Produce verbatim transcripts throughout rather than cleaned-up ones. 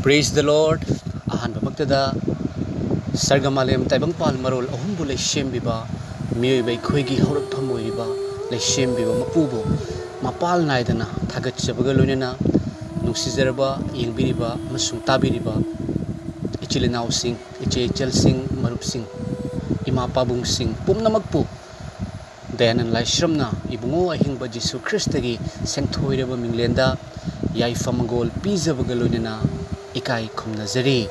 Praise the Lord. ꯑꯍꯥꯟꯕꯃꯛꯇꯗ ꯁꯔꯒ ꯃꯥꯂꯦꯝ ꯇꯥꯏꯕꯪꯄꯥꯜ ꯃꯔꯣꯜ ꯑꯍꯨꯝꯕꯨ ꯂꯩꯁꯦꯝꯕꯤꯕ, ꯃꯤꯑꯣꯏꯕ ꯑꯩꯈꯣꯏꯒꯤ ꯍꯧꯔꯛꯐꯝ ꯑꯣꯏꯔꯤꯕ ꯂꯩꯁꯦꯝꯕꯤꯕ ꯃꯄꯨꯕꯨ ꯃꯄꯥꯜ ꯅꯥꯏꯗꯅ ꯊꯥꯒꯠꯆꯕꯒ ꯂꯣꯏꯅꯅ, ꯅꯨꯡꯁꯤꯖꯔꯕ, ꯌꯦꯡꯕꯤꯔꯤꯕ ꯑꯃꯁꯨꯡ ꯇꯥꯕꯤꯔꯤꯕ ꯏꯆꯤꯜ ꯏꯅꯥꯎꯁꯤꯡ, ꯏꯆꯦ ꯏꯆꯜꯁꯤꯡ, ꯃꯔꯨꯞꯁꯤꯡ, ꯏꯃꯥ ꯄꯥꯕꯨꯡꯁꯤꯡ ꯄꯨꯝꯅꯃꯛꯄꯨ ꯗꯌꯥꯅꯟ ꯂꯥꯏꯁ꯭ꯔꯝꯅ ꯏꯕꯨꯡꯉꯣ ꯑꯍꯤꯡꯕ ꯖꯤꯁꯨ ꯈ꯭ꯔꯤꯁꯇꯒꯤ ꯁꯦꯡꯊꯣꯏꯔꯕ ꯃꯤꯡꯂꯦꯟꯗ ꯌꯥꯏꯐ ꯃꯪꯒꯣꯜ ꯄꯤꯖꯕꯒ ꯂꯣꯏꯅꯅ ꯏꯀꯥꯏ ꯈꯨꯝꯅꯖꯔꯤ꯫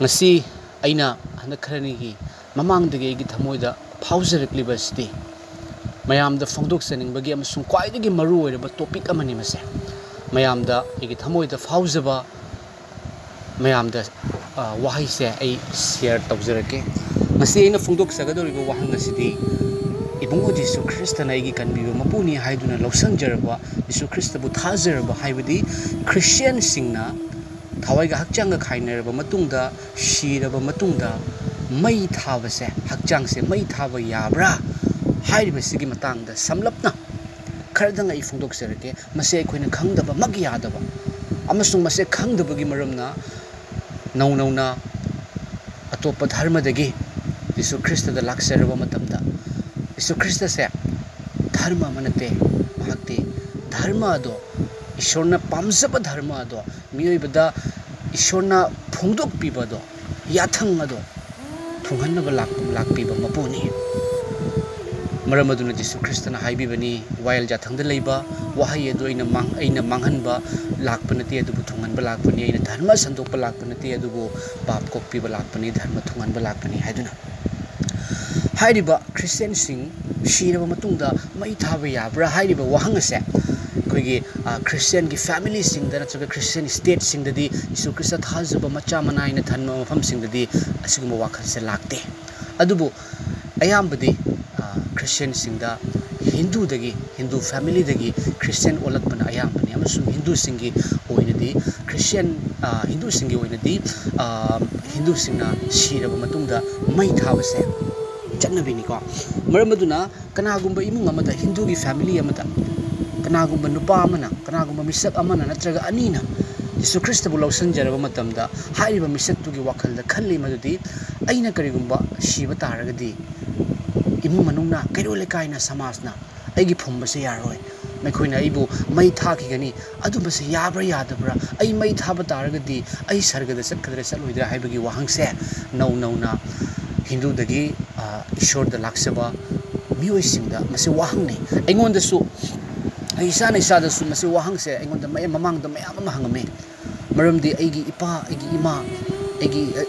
ꯉꯁꯤ ꯑꯩꯅ ꯍꯟꯗꯛ ꯈꯔꯅꯤꯒꯤ ꯃꯃꯥꯡꯗꯒꯤ ꯑꯩꯒꯤ ꯊꯃꯣꯏꯗ ꯐꯥꯎꯖꯔꯛꯂꯤꯕ ꯑꯁꯤꯗꯤ ꯃꯌꯥꯝꯗ ꯐꯣꯡꯗꯣꯛꯆꯅꯤꯡꯕꯒꯤ ꯑꯃꯁꯨꯡ ꯈ꯭ꯋꯥꯏꯗꯒꯤ ꯃꯔꯨ ꯑꯣꯏꯔꯕ topic ꯑꯃꯅꯤ ꯃꯁꯦ꯫ ꯃꯌꯥꯝꯗ ꯑꯩꯒꯤ ꯊꯃꯣꯏꯗ ꯐꯥꯎꯖꯕ ꯃꯌꯥꯝꯗ, ꯑ, ꯋꯥꯍꯩꯁꯦ ꯑꯩ share ꯇꯧꯖꯔꯛꯀꯦ꯫ ꯉꯁꯤ ꯑꯩꯅ ꯐꯣꯡꯗꯣꯛꯆꯒꯗꯧꯔꯤꯕ ꯋꯥꯍꯪ ꯑꯁꯤꯗꯤ, ꯏꯕꯨꯡꯉꯣ ꯖꯤꯁꯨ ꯈ꯭ꯔꯤꯁꯇꯅ ꯑꯩꯒꯤ ꯀꯟꯕꯤꯕ ꯃꯄꯨꯅꯤ ꯍꯥꯏꯗꯨꯅ ꯂꯧꯁꯟꯖꯔꯕ, ꯖꯤꯁꯨ ꯈ꯭ꯔꯤꯁꯇꯕꯨ ꯊꯥꯖꯔꯕ, ꯍꯥꯏꯕꯗꯤ ꯈ꯭ꯔꯤꯁꯇꯤꯌꯥꯟꯁꯤꯡꯅ ꯊꯋꯥꯏꯒ ꯍꯛꯆꯥꯡꯒ ꯈꯥꯏꯅꯔꯕ ꯃꯇꯨꯡꯗ, ꯁꯤꯔꯕ ꯃꯇꯨꯡꯗ ꯃꯩ ꯊꯥꯕꯁꯦ, ꯍꯛꯆꯥꯡꯁꯦ ꯃꯩ ꯊꯥꯕ ꯌꯥꯕ꯭ꯔꯥ ꯍꯥꯏꯔꯤꯕꯁꯤꯒꯤ ꯃꯇꯥꯡꯗ ꯁꯝꯂꯞꯅ ꯈꯔꯗꯪ ꯑꯩ ꯐꯣꯡꯗꯣꯛꯆꯔꯛꯀꯦ꯫ ꯃꯁꯤ ꯑꯩꯈꯣꯏꯅ ꯈꯪꯗꯕꯃꯛ ꯌꯥꯗꯕ ꯑꯃꯁꯨꯡ ꯃꯁꯤ ꯈꯪꯗꯕꯒꯤ ꯃꯔꯝꯅ ꯅꯧ ꯅꯧꯅ ꯑꯇꯣꯞꯄ ꯙꯔꯃꯗꯒꯤ ꯖꯤꯁꯨ ꯈ꯭ꯔꯤꯁꯇꯗ ꯂꯥꯛꯆꯔꯕ ꯃꯇꯝꯗ, ꯖꯤꯁꯨ ꯈ꯭ꯔꯤꯁꯇꯁꯦ ꯙꯔꯃ ꯑꯃ ꯅꯠꯇꯦ, ꯃꯍꯥꯛꯇꯤ ꯙꯔꯃ ꯑꯗꯣ, ꯏꯁꯣꯔꯅ ꯄꯥꯝꯖꯕ ꯙꯔꯃ ꯑꯗꯣ, ꯃꯤꯑꯣꯏꯕꯗ ꯏꯁꯣꯔꯅ ꯐꯣꯡꯗꯣꯛꯄꯤꯕ ꯑꯗꯣ, ꯌꯥꯊꯪ ꯑꯗꯣ ꯊꯨꯡꯍꯟꯅꯕ ꯂꯥꯛ-, ꯂꯥꯛꯄꯤꯕ ꯃꯄꯨꯅꯤ꯫ ꯃꯔꯝ ꯑꯗꯨꯅ ꯖꯤꯁꯨ ꯈ꯭ꯔꯤꯁꯇꯅ ꯍꯥꯏꯕꯤꯕꯅꯤ, ꯋꯥꯌꯦꯜ ꯌꯥꯊꯪꯗ ꯂꯩꯕ ꯋꯥꯍꯩ ꯑꯗꯨ ꯑꯩꯅ ꯃꯥꯡ-, ꯑꯩꯅ ꯃꯥꯡꯍꯟꯕ ꯂꯥꯛꯄ ꯅꯠꯇꯦ, ꯑꯗꯨꯕꯨ ꯊꯨꯡꯍꯟꯕ ꯂꯥꯛꯄꯅꯤ꯫ ꯑꯩꯅ ꯙꯔꯃ ꯁꯟꯗꯣꯛꯄ ꯂꯥꯛꯄ ꯅꯠꯇꯦ, ꯑꯗꯨꯕꯨ ꯄꯥꯞ ꯀꯣꯛꯄꯤꯕ ꯂꯥꯛꯄꯅꯤ, ꯙꯔꯃ ꯊꯨꯡꯍꯟꯕ ꯂꯥꯛꯄꯅꯤ ꯍꯥꯏꯗꯨꯅ꯫ ꯍꯥꯏꯔꯤꯕ ꯈ꯭ꯔꯤꯁꯇꯤꯌꯥꯟꯁꯤꯡ ꯁꯤꯔꯕ ꯃꯇꯨꯡꯗ ꯃꯩ ꯊꯥꯕ ꯌꯥꯕ꯭ꯔꯥ ꯍꯥꯏꯔꯤꯕ ꯋꯥꯍꯪ ꯑꯁꯦ ꯑꯩꯈꯣꯏꯒꯤ, ꯑ, ꯈ꯭ꯔꯤꯁꯇꯤꯌꯥꯟꯒꯤ ꯐꯦꯃꯤꯂꯤꯁꯤꯡꯗ ꯅꯠꯇ꯭ꯔꯒ ꯈ꯭ꯔꯤꯁꯇꯤꯌꯥꯟ ꯁ꯭ꯇꯦꯠꯁꯤꯡꯗꯗꯤ ꯖꯤꯁꯨ ꯈ꯭ꯔꯤꯁꯇ ꯊꯥꯖꯕ ꯃꯆꯥ ꯃꯅꯥꯏꯅ ꯊꯟꯕ ꯃꯐꯝꯁꯤꯡꯗꯗꯤ ꯑꯁꯤꯒꯨꯝꯕ ꯋꯥꯈꯜꯁꯦ ꯂꯥꯛꯇꯦ꯫ ꯑꯗꯨꯕꯨ ꯑꯌꯥꯝꯕꯗꯤ, ꯑ, ꯈ꯭ꯔꯤꯁꯇꯤꯌꯥꯟꯁꯤꯡꯗ ꯍꯤꯟꯗꯨꯗꯒꯤ, ꯍꯤꯟꯗꯨ ꯐꯦꯃꯤꯂꯤꯗꯒꯤ ꯈ꯭ꯔꯤꯁꯇꯤꯌꯥꯟ ꯑꯣꯜꯂꯛꯄꯅ ꯑꯌꯥꯝꯕꯅꯤ꯫ ꯑꯃꯁꯨꯡ ꯍꯤꯟꯗꯨꯁꯤꯡꯒꯤ ꯑꯣꯏꯅꯗꯤ ꯈ꯭ꯔꯤꯁꯇꯤꯌꯥꯟ, ꯑ, ꯍꯤꯟꯗꯨꯁꯤꯡꯒꯤ ꯑꯣꯏꯅꯗꯤ, ꯑ, ꯍꯤꯟꯗꯨꯁꯤꯡꯅ ꯁꯤꯔꯕ ꯃꯇꯨꯡꯗ ꯃꯩ ꯊꯥꯕꯁꯦ ꯆꯠꯅꯕꯤꯅꯤꯀꯣ꯫ ꯃꯔꯝ ꯑꯗꯨꯅ ꯀꯅꯥꯒꯨꯝꯕ ꯏꯃꯨꯡ ꯑꯃꯗ, ꯍꯤꯟꯗꯨꯒꯤ ꯐꯦꯃꯤꯂꯤ ꯑꯃꯗ, ꯀꯅꯥꯒꯨꯝꯕ ꯅꯨꯄꯥ ꯑꯃꯅ, ꯀꯅꯥꯒꯨꯝꯕ ꯃꯤꯁꯛ ꯑꯃꯅ ꯅꯠꯇ꯭ꯔꯒ ꯑꯅꯤꯅ ꯖꯤꯁꯨ ꯈ꯭ꯔꯤꯁꯇꯕꯨ ꯂꯧꯁꯤꯟꯖꯔꯕ ꯃꯇꯝꯗ ꯍꯥꯏꯔꯤꯕ ꯃꯤꯁꯛꯇꯨꯒꯤ ꯋꯥꯈꯜꯗ ꯈꯜꯂꯤ ꯃꯗꯨꯗꯤ, "ꯑꯩꯅ ꯀꯔꯤꯒꯨꯝꯕ ꯁꯤꯕ ꯇꯥꯔꯒꯗꯤ ꯏꯃꯨꯡ ꯃꯅꯨꯡꯅ, ꯀꯩꯔꯣꯜ ꯂꯩꯀꯥꯏꯅ, ꯁꯃꯥꯖꯅ ꯑꯩꯒꯤ ꯐꯨꯝꯕꯁꯦ ꯌꯥꯔꯣꯏ, ꯃꯈꯣꯏꯅ ꯑꯩꯕꯨ ꯃꯩ ꯊꯥꯈꯤꯒꯅꯤ, ꯑꯗꯨꯝꯕꯁꯦ ꯌꯥꯕ꯭ꯔꯥ ꯌꯥꯗꯕ꯭ꯔꯥ? ꯑꯩ ꯃꯩ ꯊꯥꯕ ꯇꯥꯔꯒꯗꯤ ꯑꯩ ꯁꯔꯒꯗ ꯆꯠꯀꯗ꯭ꯔꯥ ꯆꯠꯂꯣꯏꯗ꯭ꯔꯥ?" ꯍꯥꯏꯕꯒꯤ ꯋꯥꯍꯪꯁꯦ ꯅꯧ ꯅꯧꯅ ꯍꯤꯟꯗꯨꯗꯒꯤ, ꯑ, ꯏꯁꯣꯔꯗ ꯂꯥꯛꯆꯕ ꯃꯤꯑꯣꯏꯁꯤꯡꯗ ꯃꯁꯤ ꯋꯥꯍꯪꯅꯤ꯫ ꯑꯩꯉꯣꯟꯗꯁꯨ, ꯑꯩ ꯏꯁꯥꯅ ꯏꯁꯥꯗꯁꯨ ꯃꯁꯤ ꯋꯥꯍꯪꯁꯦ ꯑꯩꯉꯣꯟꯗ ꯃꯌꯥꯝ, ꯃꯃꯥꯡꯗ ꯃꯌꯥꯝ ꯑꯃ ꯍꯪꯉꯝꯃꯤ꯫ ꯃꯔꯝꯗꯤ ꯑꯩꯒꯤ ꯏꯄꯥ, ꯑꯩꯒꯤ ꯏꯃꯥ, ꯑꯩꯒꯤ, ꯑ,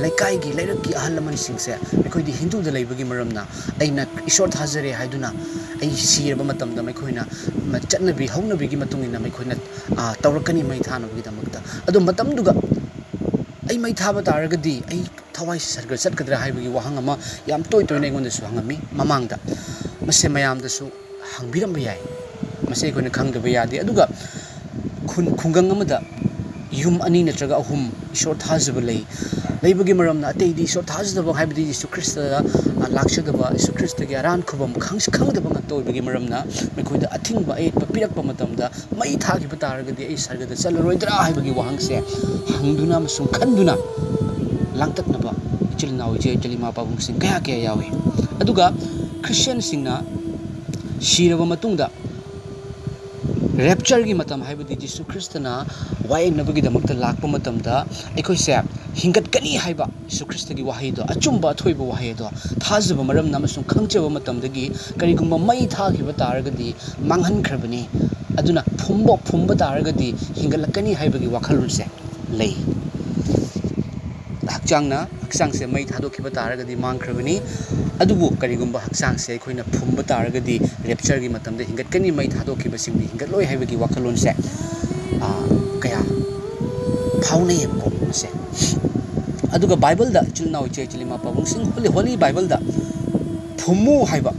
ꯂꯩꯀꯥꯏꯒꯤ, ꯂꯩꯔꯛꯀꯤ ꯑꯍꯜ ꯂꯃꯟꯁꯤꯡꯁꯦ, ꯑꯩꯈꯣꯏꯗꯤ ꯍꯤꯟꯗꯨꯗ ꯂꯩꯕꯒꯤ ꯃꯔꯝꯅ, ꯑꯩꯅ ꯏꯁꯣꯔ ꯊꯥꯖꯔꯦ ꯍꯥꯏꯗꯨꯅ ꯑꯩ ꯁꯤꯔꯕ ꯃꯇꯝꯗ ꯃꯈꯣꯏꯅ ꯆꯠꯅꯕꯤ ꯍꯧꯅꯕꯤꯒꯤ ꯃꯇꯨꯡ ꯏꯟꯅ ꯃꯈꯣꯏꯅ, ꯑ, ꯇꯧꯔꯛꯀꯅꯤ ꯃꯩ ꯊꯥꯅꯕꯒꯤꯗꯃꯛꯇ꯫ ꯑꯗꯣ ꯃꯇꯝꯗꯨꯒ ꯑꯩ ꯃꯩ ꯊꯥꯕ ꯇꯥꯔꯒꯗꯤ ꯑꯩ ꯊꯋꯥꯏ ꯁꯔꯒ ꯆꯠꯀꯗ꯭ꯔꯥ ꯍꯥꯏꯕꯒꯤ ꯋꯥꯍꯪ ꯑꯃ ꯌꯥꯝ ꯇꯣꯏ ꯇꯣꯏꯅ ꯑꯩꯉꯣꯟꯗꯁꯨ ꯍꯪꯉꯝꯃꯤ ꯃꯃꯥꯡꯗ꯫ ꯃꯁꯦ ꯃꯌꯥꯝꯗꯁꯨ ꯍꯪꯕꯤꯔꯝꯕ ꯌꯥꯏ꯫ ꯃꯁꯤ ꯑꯩꯈꯣꯏꯅ ꯈꯪꯗꯕ ꯌꯥꯗꯦ꯫ ꯑꯗꯨꯒ ꯈꯨꯟ-, ꯈꯨꯡꯒꯪ ꯑꯃꯗ ꯌꯨꯝ ꯑꯅꯤ ꯅꯠꯇ꯭ꯔꯒ ꯑꯍꯨꯝ ꯏꯁꯣꯔ ꯊꯥꯖꯕ ꯂꯩ, ꯂꯩꯕꯒꯤ ꯃꯔꯝꯅ ꯑꯇꯩꯗꯤ ꯏꯁꯣꯔ ꯊꯥꯖꯗꯕ, ꯍꯥꯏꯕꯗꯤ ꯌꯤꯁꯨ ꯈ꯭ꯔꯤꯁꯇꯗ, ꯑ, ꯂꯥꯛꯆꯗꯕ, ꯌꯤꯁꯨ ꯈ꯭ꯔꯤꯁꯇꯒꯤ ꯑꯔꯥꯟ ꯈꯨꯕꯝ ꯈꯪ-, ꯈꯪꯗꯕ ꯉꯥꯛꯇ ꯑꯣꯏꯕꯒꯤ ꯃꯔꯝꯅ ꯃꯈꯣꯏꯗ ꯑꯊꯤꯡꯕ ꯑꯌꯦꯠꯄ ꯄꯤꯔꯛꯄ ꯃꯇꯝꯗ, "ꯃꯩ ꯊꯥꯈꯤꯕ ꯇꯥꯔꯒꯗꯤ ꯑꯩ ꯁꯔꯒꯗ ꯆꯠꯂꯔꯣꯏꯗ꯭ꯔꯥ?" ꯍꯥꯏꯕꯒꯤ ꯋꯥꯍꯪꯁꯦ ꯍꯪꯗꯨꯅ ꯑꯃꯁꯨꯡ ꯈꯟꯗꯨꯅ ꯂꯥꯡꯇꯛꯅꯕ ꯏꯆꯤꯜ ꯏꯅꯥꯎ, ꯏꯆꯦ ꯏꯆꯜ, ꯏꯃꯥ ꯄꯥꯕꯨꯡꯁꯤꯡ ꯀꯌꯥ ꯀꯌꯥ ꯌꯥꯎꯏ꯫ ꯑꯗꯨꯒ ꯈ꯭ꯔꯤꯁꯇꯤꯌꯥꯟꯁꯤꯡꯅ ꯁꯤꯔꯕ ꯃꯇꯨꯡꯗ raptureꯒꯤ ꯃꯇꯝ, ꯍꯥꯏꯕꯗꯤ ꯖꯤꯁꯨ ꯈ꯭ꯔꯤꯁꯇꯅ ꯋꯥꯌꯦꯡꯅꯕꯒꯤꯗꯃꯛꯇ ꯂꯥꯛꯄ ꯃꯇꯝꯗ ꯑꯩꯈꯣꯏꯁꯦ ꯍꯤꯡꯒꯠꯀꯅꯤ ꯍꯥꯏꯕ ꯖꯤꯁꯨ ꯈ꯭ꯔꯤꯁꯇꯒꯤ ꯋꯥꯍꯩꯗꯣ, ꯑꯆꯨꯝꯕ ꯑꯊꯣꯏꯕ ꯋꯥꯍꯩ ꯑꯗꯣ ꯊꯥꯖꯕ ꯃꯔꯝꯅ ꯑꯃꯁꯨꯡ ꯈꯪꯖꯕ ꯃꯇꯝꯗꯒꯤ, ꯀꯔꯤꯒꯨꯝꯕ ꯃꯩ ꯊꯥꯈꯤꯕ ꯇꯥꯔꯒꯗꯤ ꯃꯥꯡꯍꯟꯈ꯭ꯔꯕꯅꯤ, ꯑꯗꯨꯅ ꯐꯨꯝꯕ, ꯐꯨꯝꯕ ꯇꯥꯔꯒꯗꯤ ꯍꯤꯡꯒꯠꯂꯛꯀꯅꯤ ꯍꯥꯏꯕꯒꯤ ꯋꯥꯈꯜꯂꯣꯟꯁꯦ ꯂꯩ꯫ ꯍꯛꯆꯥꯡꯅ, ꯍꯛꯆꯥꯡꯁꯦ ꯃꯩ ꯊꯥꯗꯣꯛꯈꯤꯕ ꯇꯥꯔꯒꯗꯤ ꯃꯥꯡꯈ꯭ꯔꯕꯅꯤ꯫ ꯑꯗꯨꯕꯨ ꯀꯔꯤꯒꯨꯝꯕ ꯍꯛꯆꯥꯡꯁꯦ ꯑꯩꯈꯣꯏꯅ ꯐꯨꯝꯕ ꯇꯥꯔꯒꯗꯤ raptureꯒꯤ ꯃꯇꯝꯗ ꯍꯤꯡꯒꯠꯀꯅꯤ, ꯃꯩ ꯊꯥꯗꯣꯛꯈꯤꯕꯁꯤꯡꯗꯤ ꯍꯤꯡꯒꯠꯂꯣꯏ ꯍꯥꯏꯕꯒꯤ ꯋꯥꯈꯜꯂꯣꯟꯁꯦ, ꯑ, ꯀꯌꯥ ꯐꯥꯎꯅꯩꯌꯦꯕꯀꯣ ꯃꯁꯦ꯫ ꯑꯗꯨꯒ ꯕꯥꯏꯕꯜꯗ, ꯏꯆꯤꯜ ꯏꯅꯥꯎ, ꯏꯆꯦ ꯏꯆꯤꯜ, ꯏꯃꯥ ꯄꯥꯕꯨꯡꯁꯤꯡ, Holy, Holy ꯕꯥꯏꯕꯜꯗ ꯐꯨꯝꯃꯨ ꯍꯥꯏꯕ,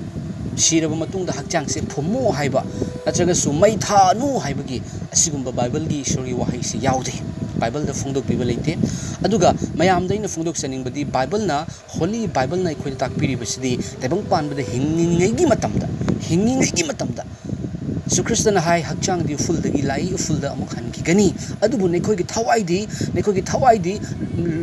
ꯁꯤꯔꯕ ꯃꯇꯨꯡꯗ ꯍꯛꯆꯥꯡꯁꯦ ꯐꯨꯝꯃꯨ ꯍꯥꯏꯕ, ꯅꯠꯇ꯭ꯔꯒꯁꯨ ꯃꯩ ꯊꯥꯅꯨ ꯍꯥꯏꯕꯒꯤ ꯑꯁꯤꯒꯨꯝꯕ ꯕꯥꯏꯕꯜꯒꯤ ꯏꯁꯣꯔꯒꯤ ꯋꯥꯍꯩꯁꯤ ꯌꯥꯎꯗꯦ꯫ ꯕꯥꯏꯕꯜꯗ ꯐꯣꯡꯗꯣꯛꯄꯤꯕ ꯂꯩꯇꯦ꯫ ꯑꯗꯨꯒ ꯃꯌꯥꯝꯗ ꯑꯩꯅ ꯐꯣꯡꯗꯣꯛꯆꯅꯤꯡꯕꯗꯤ, ꯕꯥꯏꯕꯜꯅ, Holy ꯕꯥꯏꯕꯜꯅ ꯑꯩꯈꯣꯏꯗ ꯇꯥꯛꯄꯤꯔꯤꯕꯁꯤꯗꯤ ꯇꯥꯏꯕꯪ ꯄꯥꯟꯕꯗ ꯍꯤꯡꯉꯤꯉꯩꯒꯤ ꯃꯇꯝꯗ, ꯍꯤꯡꯉꯤꯉꯩꯒꯤ ꯃꯇꯝꯗ ꯌꯦꯁꯨ ꯈ꯭ꯔꯤꯁꯇꯅ ꯍꯥꯏ, "ꯍꯛꯆꯥꯡꯗꯤ ꯎꯐꯨꯜꯗꯒꯤ ꯂꯥꯛꯏ, ꯎꯐꯨꯜꯗ ꯑꯃꯨꯛ ꯍꯟꯈꯤꯒꯅꯤ, ꯑꯗꯨꯕꯨ ꯅꯈꯣꯏꯒꯤ ꯊꯋꯥꯏꯗꯤ, ꯅꯈꯣꯏꯒꯤ ꯊꯋꯥꯏꯗꯤ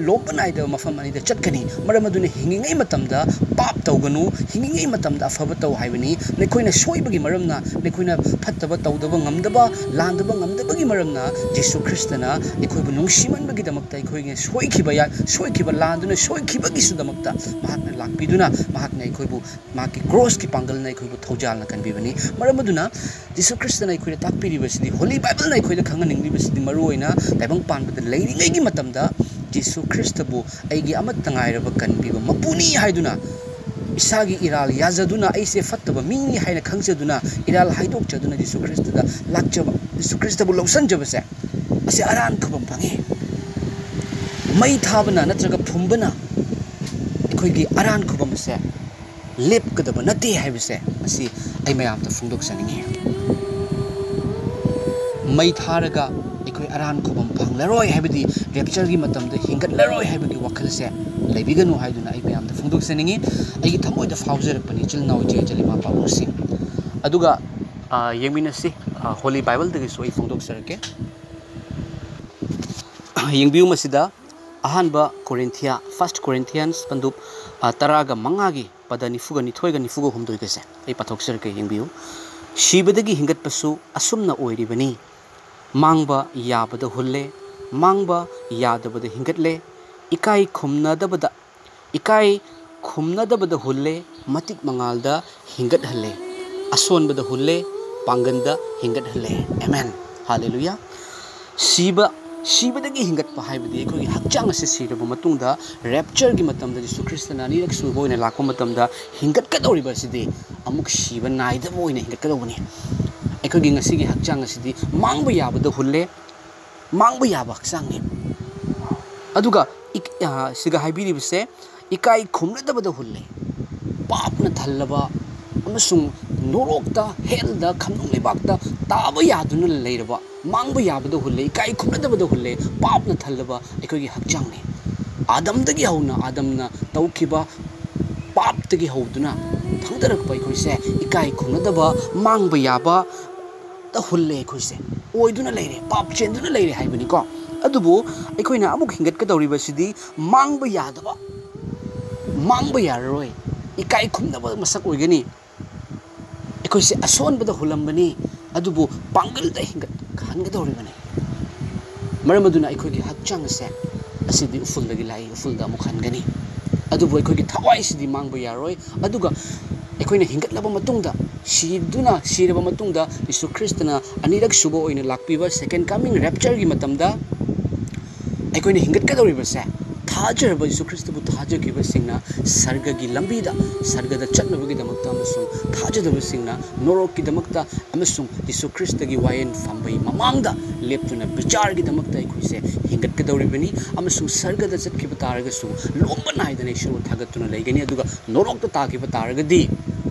ꯂꯣꯝꯕ ꯅꯥꯏꯗꯕ ꯃꯐꯝ ꯑꯅꯤꯗ ꯆꯠꯀꯅꯤ꯫ ꯃꯔꯝ ꯑꯗꯨꯅ ꯍꯤꯡꯉꯤꯉꯩ ꯃꯇꯝꯗ ꯄꯥꯞ ꯇꯧꯒꯅꯨ, ꯍꯤꯡꯉꯤꯉꯩ ꯃꯇꯝꯗ ꯑꯐꯕ ꯇꯧ" ꯍꯥꯏꯕꯅꯤ꯫ ꯅꯈꯣꯏꯅ ꯁꯣꯏꯕꯒꯤ ꯃꯔꯝꯅ, ꯅꯈꯣꯏꯅ ꯐꯠꯇꯕ ꯇꯧꯗꯕ ꯉꯝꯗꯕ, ꯂꯥꯟꯗꯕ ꯉꯝꯗꯕꯒꯤ ꯃꯔꯝꯅ ꯌꯦꯁꯨ ꯈ꯭ꯔꯤꯁꯇꯅ ꯑꯩꯈꯣꯏꯕꯨ ꯅꯨꯡꯁꯤꯃꯟꯕꯒꯤꯗꯃꯛꯇ, ꯑꯩꯈꯣꯏꯅ ꯁꯣꯏꯈꯤꯕ ꯌꯥ-, ꯁꯣꯏꯈꯤꯕ, ꯂꯥꯟꯗꯨꯅ ꯁꯣꯏꯈꯤꯕꯒꯤꯁꯨꯗꯃꯛꯇ ꯃꯍꯥꯛꯅ ꯂꯥꯛꯄꯤꯗꯨꯅ, ꯃꯍꯥꯛꯅ ꯑꯩꯈꯣꯏꯕꯨ ꯃꯍꯥꯛꯀꯤ ꯀ꯭ꯔꯣꯁꯀꯤ ꯄꯥꯡꯒꯜꯅ ꯑꯩꯈꯣꯏꯕꯨ ꯊꯧꯖꯥꯜꯅ ꯀꯟꯕꯤꯕꯅꯤ꯫ ꯃꯔꯝ ꯑꯗꯨꯅ ꯖꯤꯁꯨ ꯈ꯭ꯔꯤꯁꯇꯅ ꯑꯩꯈꯣꯏꯗ ꯇꯥꯛꯄꯤꯔꯤꯕꯁꯤꯗꯤ, ꯍꯣꯂꯤ ꯕꯥꯏꯕꯜꯅ ꯑꯩꯈꯣꯏꯗ ꯈꯪꯍꯟꯅꯤꯡꯂꯤꯕꯁꯤꯗꯤ, ꯃꯔꯨꯑꯣꯏꯅ ꯇꯥꯏꯕꯪ ꯄꯥꯟꯕꯗ ꯂꯩꯔꯤꯉꯩꯒꯤ ꯃꯇꯝꯗ ꯖꯤꯁꯨ ꯈ꯭ꯔꯤꯁꯇꯕꯨ ꯑꯩꯒꯤ ꯑꯃꯠꯇ ꯉꯥꯏꯔꯕ ꯀꯟꯕꯤꯕ ꯃꯄꯨꯅꯤ ꯍꯥꯏꯗꯨꯅ, ꯏꯁꯥꯒꯤ ꯏꯔꯥꯜ ꯌꯥꯖꯗꯨꯅ, ꯑꯩꯁꯦ ꯐꯠꯇꯕ ꯃꯤꯅꯤ ꯍꯥꯏꯅ ꯈꯪꯖꯗꯨꯅ, ꯏꯔꯥꯜ ꯍꯥꯏꯗꯣꯛꯆꯗꯨꯅ ꯖꯤꯁꯨ ꯈ꯭ꯔꯤꯁꯇꯗ ꯂꯥꯛꯆꯕ, ꯖꯤꯁꯨ ꯈ꯭ꯔꯤꯁꯇꯕꯨ ꯂꯧꯁꯟꯖꯕꯁꯦ, ꯑꯁꯤ ꯑꯔꯥꯟ ꯈꯨꯕꯝ ꯐꯪꯉꯤ꯫ ꯃꯩ ꯊꯥꯕꯅ ꯅꯠꯇ꯭ꯔꯒ ꯐꯨꯝꯕꯅ ꯑꯩꯈꯣꯏꯒꯤ ꯑꯔꯥꯟ ꯈꯨꯕꯝ ꯑꯁꯦ ꯂꯦꯞꯀꯗꯕ ꯅꯠꯇꯦ ꯍꯥꯏꯕꯁꯦ, ꯃꯁꯤ ꯑꯩ ꯃꯌꯥꯝꯗ ꯐꯣꯡꯗꯣꯛꯆꯅꯤꯡꯉꯤ꯫ ꯃꯩ ꯊꯥꯔꯒ ꯑꯩꯈꯣꯏ ꯑꯔꯥꯟ ꯈꯨꯕꯝ ꯐꯪꯂꯔꯣꯏ, ꯍꯥꯏꯕꯗꯤ ꯔꯦꯞꯆꯔꯒꯤ ꯃꯇꯝꯗ ꯍꯤꯡꯒꯠꯂꯔꯣꯏ ꯍꯥꯏꯕꯒꯤ ꯋꯥꯈꯜꯁꯦ ꯂꯩꯕꯤꯒꯅꯨ ꯍꯥꯏꯗꯨꯅ ꯑꯩ ꯃꯌꯥꯝꯗ ꯐꯣꯡꯗꯣꯛꯆꯅꯤꯡꯉꯤ꯫ ꯑꯩꯒꯤ ꯊꯃꯣꯏꯗ ꯐꯥꯎꯖꯔꯛꯄꯅꯤ, ꯏꯆꯤꯜ ꯏꯅꯥꯎ, ꯏꯆꯦ ꯏꯆꯜ, ꯏꯃꯥ ꯄꯥꯕꯨꯡꯁꯤꯡ꯫ ꯑꯗꯨꯒ, ꯑ, ꯌꯦꯡꯃꯤꯟꯅꯁꯤ, ꯑ, ꯍꯣꯂꯤ ꯕꯥꯏꯕꯜꯗꯒꯤꯁꯨ ꯑꯩ ꯐꯣꯡꯗꯣꯛꯆꯔꯛꯀꯦ꯫ ꯌꯦꯡꯕꯤꯌꯨ ꯃꯁꯤꯗ, ꯑꯍꯥꯟꯕ ꯀꯣꯔꯤꯟꯊꯤꯌꯥ, First Corinthians ꯄꯟꯗꯨꯞ, ꯑ, ꯇꯔꯥꯒ ꯃꯉꯥꯒꯤ ꯄꯗ ꯅꯤꯐꯨꯒ ꯅꯤꯊꯣꯏꯒ ꯅꯤꯐꯨꯒ ꯍꯨꯝꯗꯣꯏꯒꯁꯦ ꯑꯩ ꯄꯥꯊꯣꯛꯆꯔꯛꯀꯦ, ꯌꯦꯡꯕꯤꯌꯨ꯫ "ꯁꯤꯕꯗꯒꯤ ꯍꯤꯡꯒꯠꯄꯁꯨ ꯑꯁꯨꯝꯅ ꯑꯣꯏꯔꯤꯕꯅꯤ꯫ ꯃꯥꯡꯕ ꯌꯥꯕꯗ ꯍꯨꯜꯂꯦ, ꯃꯥꯡꯕ ꯌꯥꯗꯕꯗ ꯍꯤꯡꯒꯠꯂꯦ, ꯏꯀꯥꯏ ꯈꯨꯝꯅꯗꯕꯗ, ꯏꯀꯥꯏ ꯈꯨꯝꯅꯗꯕꯗ ꯍꯨꯜꯂꯦ, ꯃꯇꯤꯛ ꯃꯉꯥꯜꯗ ꯍꯤꯡꯒꯠꯍꯜꯂꯦ, ꯑꯁꯣꯟꯕꯗ ꯍꯨꯜꯂꯦ, ꯄꯥꯡꯒꯟꯗ ꯍꯤꯡꯒꯠꯍꯜꯂꯦ꯫" ꯑꯦꯃꯦꯟ꯫ ꯍꯥꯂꯦꯂꯨꯌꯥ꯫ ꯁꯤꯕ, ꯁꯤꯕꯗꯒꯤ ꯍꯤꯡꯒꯠꯄ ꯍꯥꯏꯕꯗꯤ ꯑꯩꯈꯣꯏꯒꯤ ꯍꯛꯆꯥꯡ ꯑꯁꯤ ꯁꯤꯔꯕ ꯃꯇꯨꯡꯗ, ꯔꯦꯞꯆꯔꯒꯤ ꯃꯇꯝꯗ ꯖꯤꯁꯨ ꯈ꯭ꯔꯤꯁꯇꯅ ꯑꯅꯤꯔꯛ ꯁꯨꯕ ꯑꯣꯏꯅ ꯂꯥꯛꯄ ꯃꯇꯝꯗ ꯍꯤꯡꯒꯠꯀꯗꯧꯔꯤꯕ ꯑꯁꯤꯗꯤ ꯑꯃꯨꯛ ꯁꯤꯕ ꯅꯥꯏꯗꯕ ꯑꯣꯏꯅ ꯍꯤꯡꯒꯠꯀꯗꯧꯕꯅꯤ꯫ ꯑꯩꯈꯣꯏꯒꯤ ꯉꯁꯤꯒꯤ ꯍꯛꯆꯥꯡ ꯑꯁꯤꯗꯤ ꯃꯥꯡꯕ ꯌꯥꯕꯗ ꯍꯨꯜꯂꯦ, ꯃꯥꯡꯕ ꯌꯥꯕ ꯍꯛꯆꯥꯡꯅꯤ꯫ ꯑꯗꯨꯒ ꯏꯛ-, ꯑ, ꯁꯤꯒ ꯍꯥꯏꯕꯤꯔꯤꯕꯁꯦ, ꯏꯀꯥꯏ ꯈꯨꯝꯅꯗꯕꯗ ꯍꯨꯜꯂꯦ꯫ ꯄꯥꯞꯅ ꯊꯜꯂꯕ ꯑꯃꯁꯨꯡ ꯅꯣꯔꯣꯛꯇ, ꯍꯦꯜꯗ, ꯈꯝꯅꯨꯡ ꯂꯩꯕꯥꯛꯇ ꯇꯥꯕ ꯌꯥꯗꯨꯅ ꯂꯩꯔꯕ, ꯃꯥꯡꯕ ꯌꯥꯕꯗ ꯍꯨꯜꯂꯦ, ꯏꯀꯥꯏ ꯈꯨꯝꯅꯗꯕꯗ ꯍꯨꯜꯂꯦ, ꯄꯥꯞꯅ ꯊꯜꯂꯕ ꯑꯩꯈꯣꯏꯒꯤ ꯍꯛꯆꯥꯡꯅꯤ꯫ ꯑꯥꯗꯝꯗꯒꯤ ꯍꯧꯅ, ꯑꯥꯗꯝꯅ ꯇꯧꯈꯤꯕ ꯄꯥꯞꯇꯒꯤ ꯍꯧꯗꯨꯅ ꯊꯥꯡꯗꯔꯛꯄ ꯑꯩꯈꯣꯏꯁꯦ ꯏꯀꯥꯏ ꯈꯨꯝꯅꯗꯕ, ꯃꯥꯡꯕ ꯌꯥꯕ, ꯇ ꯍꯨꯜꯂꯦ ꯑꯩꯈꯣꯏꯁꯦ, ꯑꯣꯏꯗꯨꯅ ꯂꯩꯔꯦ, ꯄꯥꯞ ꯆꯦꯟꯗꯨꯅ ꯂꯩꯔꯦ ꯍꯥꯏꯕꯅꯤꯀꯣ꯫ ꯑꯗꯨꯕꯨ ꯑꯩꯈꯣꯏꯅ ꯑꯃꯨꯛ ꯍꯤꯡꯒꯠꯀꯗꯧꯔꯤꯕꯁꯤꯗꯤ ꯃꯥꯡꯕ ꯌꯥꯗꯕ, ꯃꯥꯡꯕ ꯌꯥꯔꯔꯣꯏ, ꯏꯀꯥꯏ ꯈꯨꯝꯅꯕ ꯃꯁꯛ ꯑꯣꯏꯒꯅꯤ꯫ ꯑꯩꯈꯣꯏꯁꯦ ꯑꯁꯣꯟꯕꯗ ꯍꯨꯜꯂꯝꯕꯅꯤ, ꯑꯗꯨꯕꯨ ꯄꯥꯡꯒꯜꯗ ꯍꯤꯡꯒꯠꯍꯟꯒꯗꯧꯔꯤꯕꯅꯤ꯫ ꯃꯔꯝ ꯑꯗꯨꯅ ꯑꯩꯈꯣꯏꯒꯤ ꯍꯛꯆꯥꯡ ꯑꯁꯦ ꯑꯁꯤꯗꯤ ꯎꯐꯨꯜꯗꯒꯤ ꯂꯥꯛꯏ, ꯎꯐꯨꯜꯗ ꯑꯃꯨꯛ ꯍꯟꯒꯅꯤ꯫ ꯑꯗꯨꯕꯨ ꯑꯩꯈꯣꯏꯒꯤ ꯊꯋꯥꯏꯁꯤꯗꯤ ꯃꯥꯡꯕ ꯌꯥꯔꯣꯏ꯫ ꯑꯗꯨꯒ ꯑꯩꯈꯣꯏꯅ ꯍꯤꯡꯒꯠꯂꯕ ꯃꯇꯨꯡꯗ, ꯁꯤꯗꯨꯅ, ꯁꯤꯔꯕ ꯃꯇꯨꯡꯗ ꯌꯤꯁꯨ ꯈ꯭ꯔꯤꯁꯇꯅ ꯑꯅꯤꯔꯛ ꯁꯨꯕ ꯑꯣꯏꯅ ꯂꯥꯛꯄꯤꯕ second coming raptureꯒꯤ ꯃꯇꯝꯗ ꯑꯩꯈꯣꯏꯅ ꯍꯤꯡꯒꯠꯀꯗꯧꯔꯤꯕꯁꯦ, ꯊꯥꯖꯔꯕ ꯌꯤꯁꯨ ꯈ꯭ꯔꯤꯁꯇꯕꯨ ꯊꯥꯖꯈꯤꯕꯁꯤꯡꯅ ꯁꯔꯒꯒꯤ ꯂꯝꯕꯤꯗ, ꯁꯔꯒꯗ ꯆꯠꯅꯕꯒꯤꯗꯃꯛꯇ ꯑꯃꯁꯨꯡ ꯊꯥꯖꯗꯕꯁꯤꯡꯅ ꯅꯣꯔꯣꯛꯀꯤꯗꯃꯛꯇ ꯑꯃꯁꯨꯡ ꯌꯤꯁꯨ ꯈ꯭ꯔꯤꯁꯇꯒꯤ ꯋꯥꯌꯦꯜ ꯐꯝꯕꯩ ꯃꯃꯥꯡꯗ ꯂꯦꯞꯇꯨꯅ ꯕꯤꯆꯥꯔꯒꯤꯗꯃꯛꯇ ꯑꯩꯈꯣꯏꯁꯦ ꯍꯤꯡꯒꯠꯀꯗꯧꯔꯤꯕꯅꯤ꯫ ꯑꯃꯁꯨꯡ ꯁꯔꯒꯗ ꯆꯠꯈꯤꯕ ꯇꯥꯔꯒꯁꯨ ꯂꯣꯝꯕ ꯅꯥꯏꯗꯅ ꯏꯁꯣꯔꯕꯨ ꯊꯥꯒꯠꯇꯨꯅ ꯂꯩꯒꯅꯤ꯫ ꯑꯗꯨꯒ ꯅꯣꯔꯣꯛꯇ ꯇꯥꯈꯤꯕ ꯇꯥꯔꯒꯗꯤ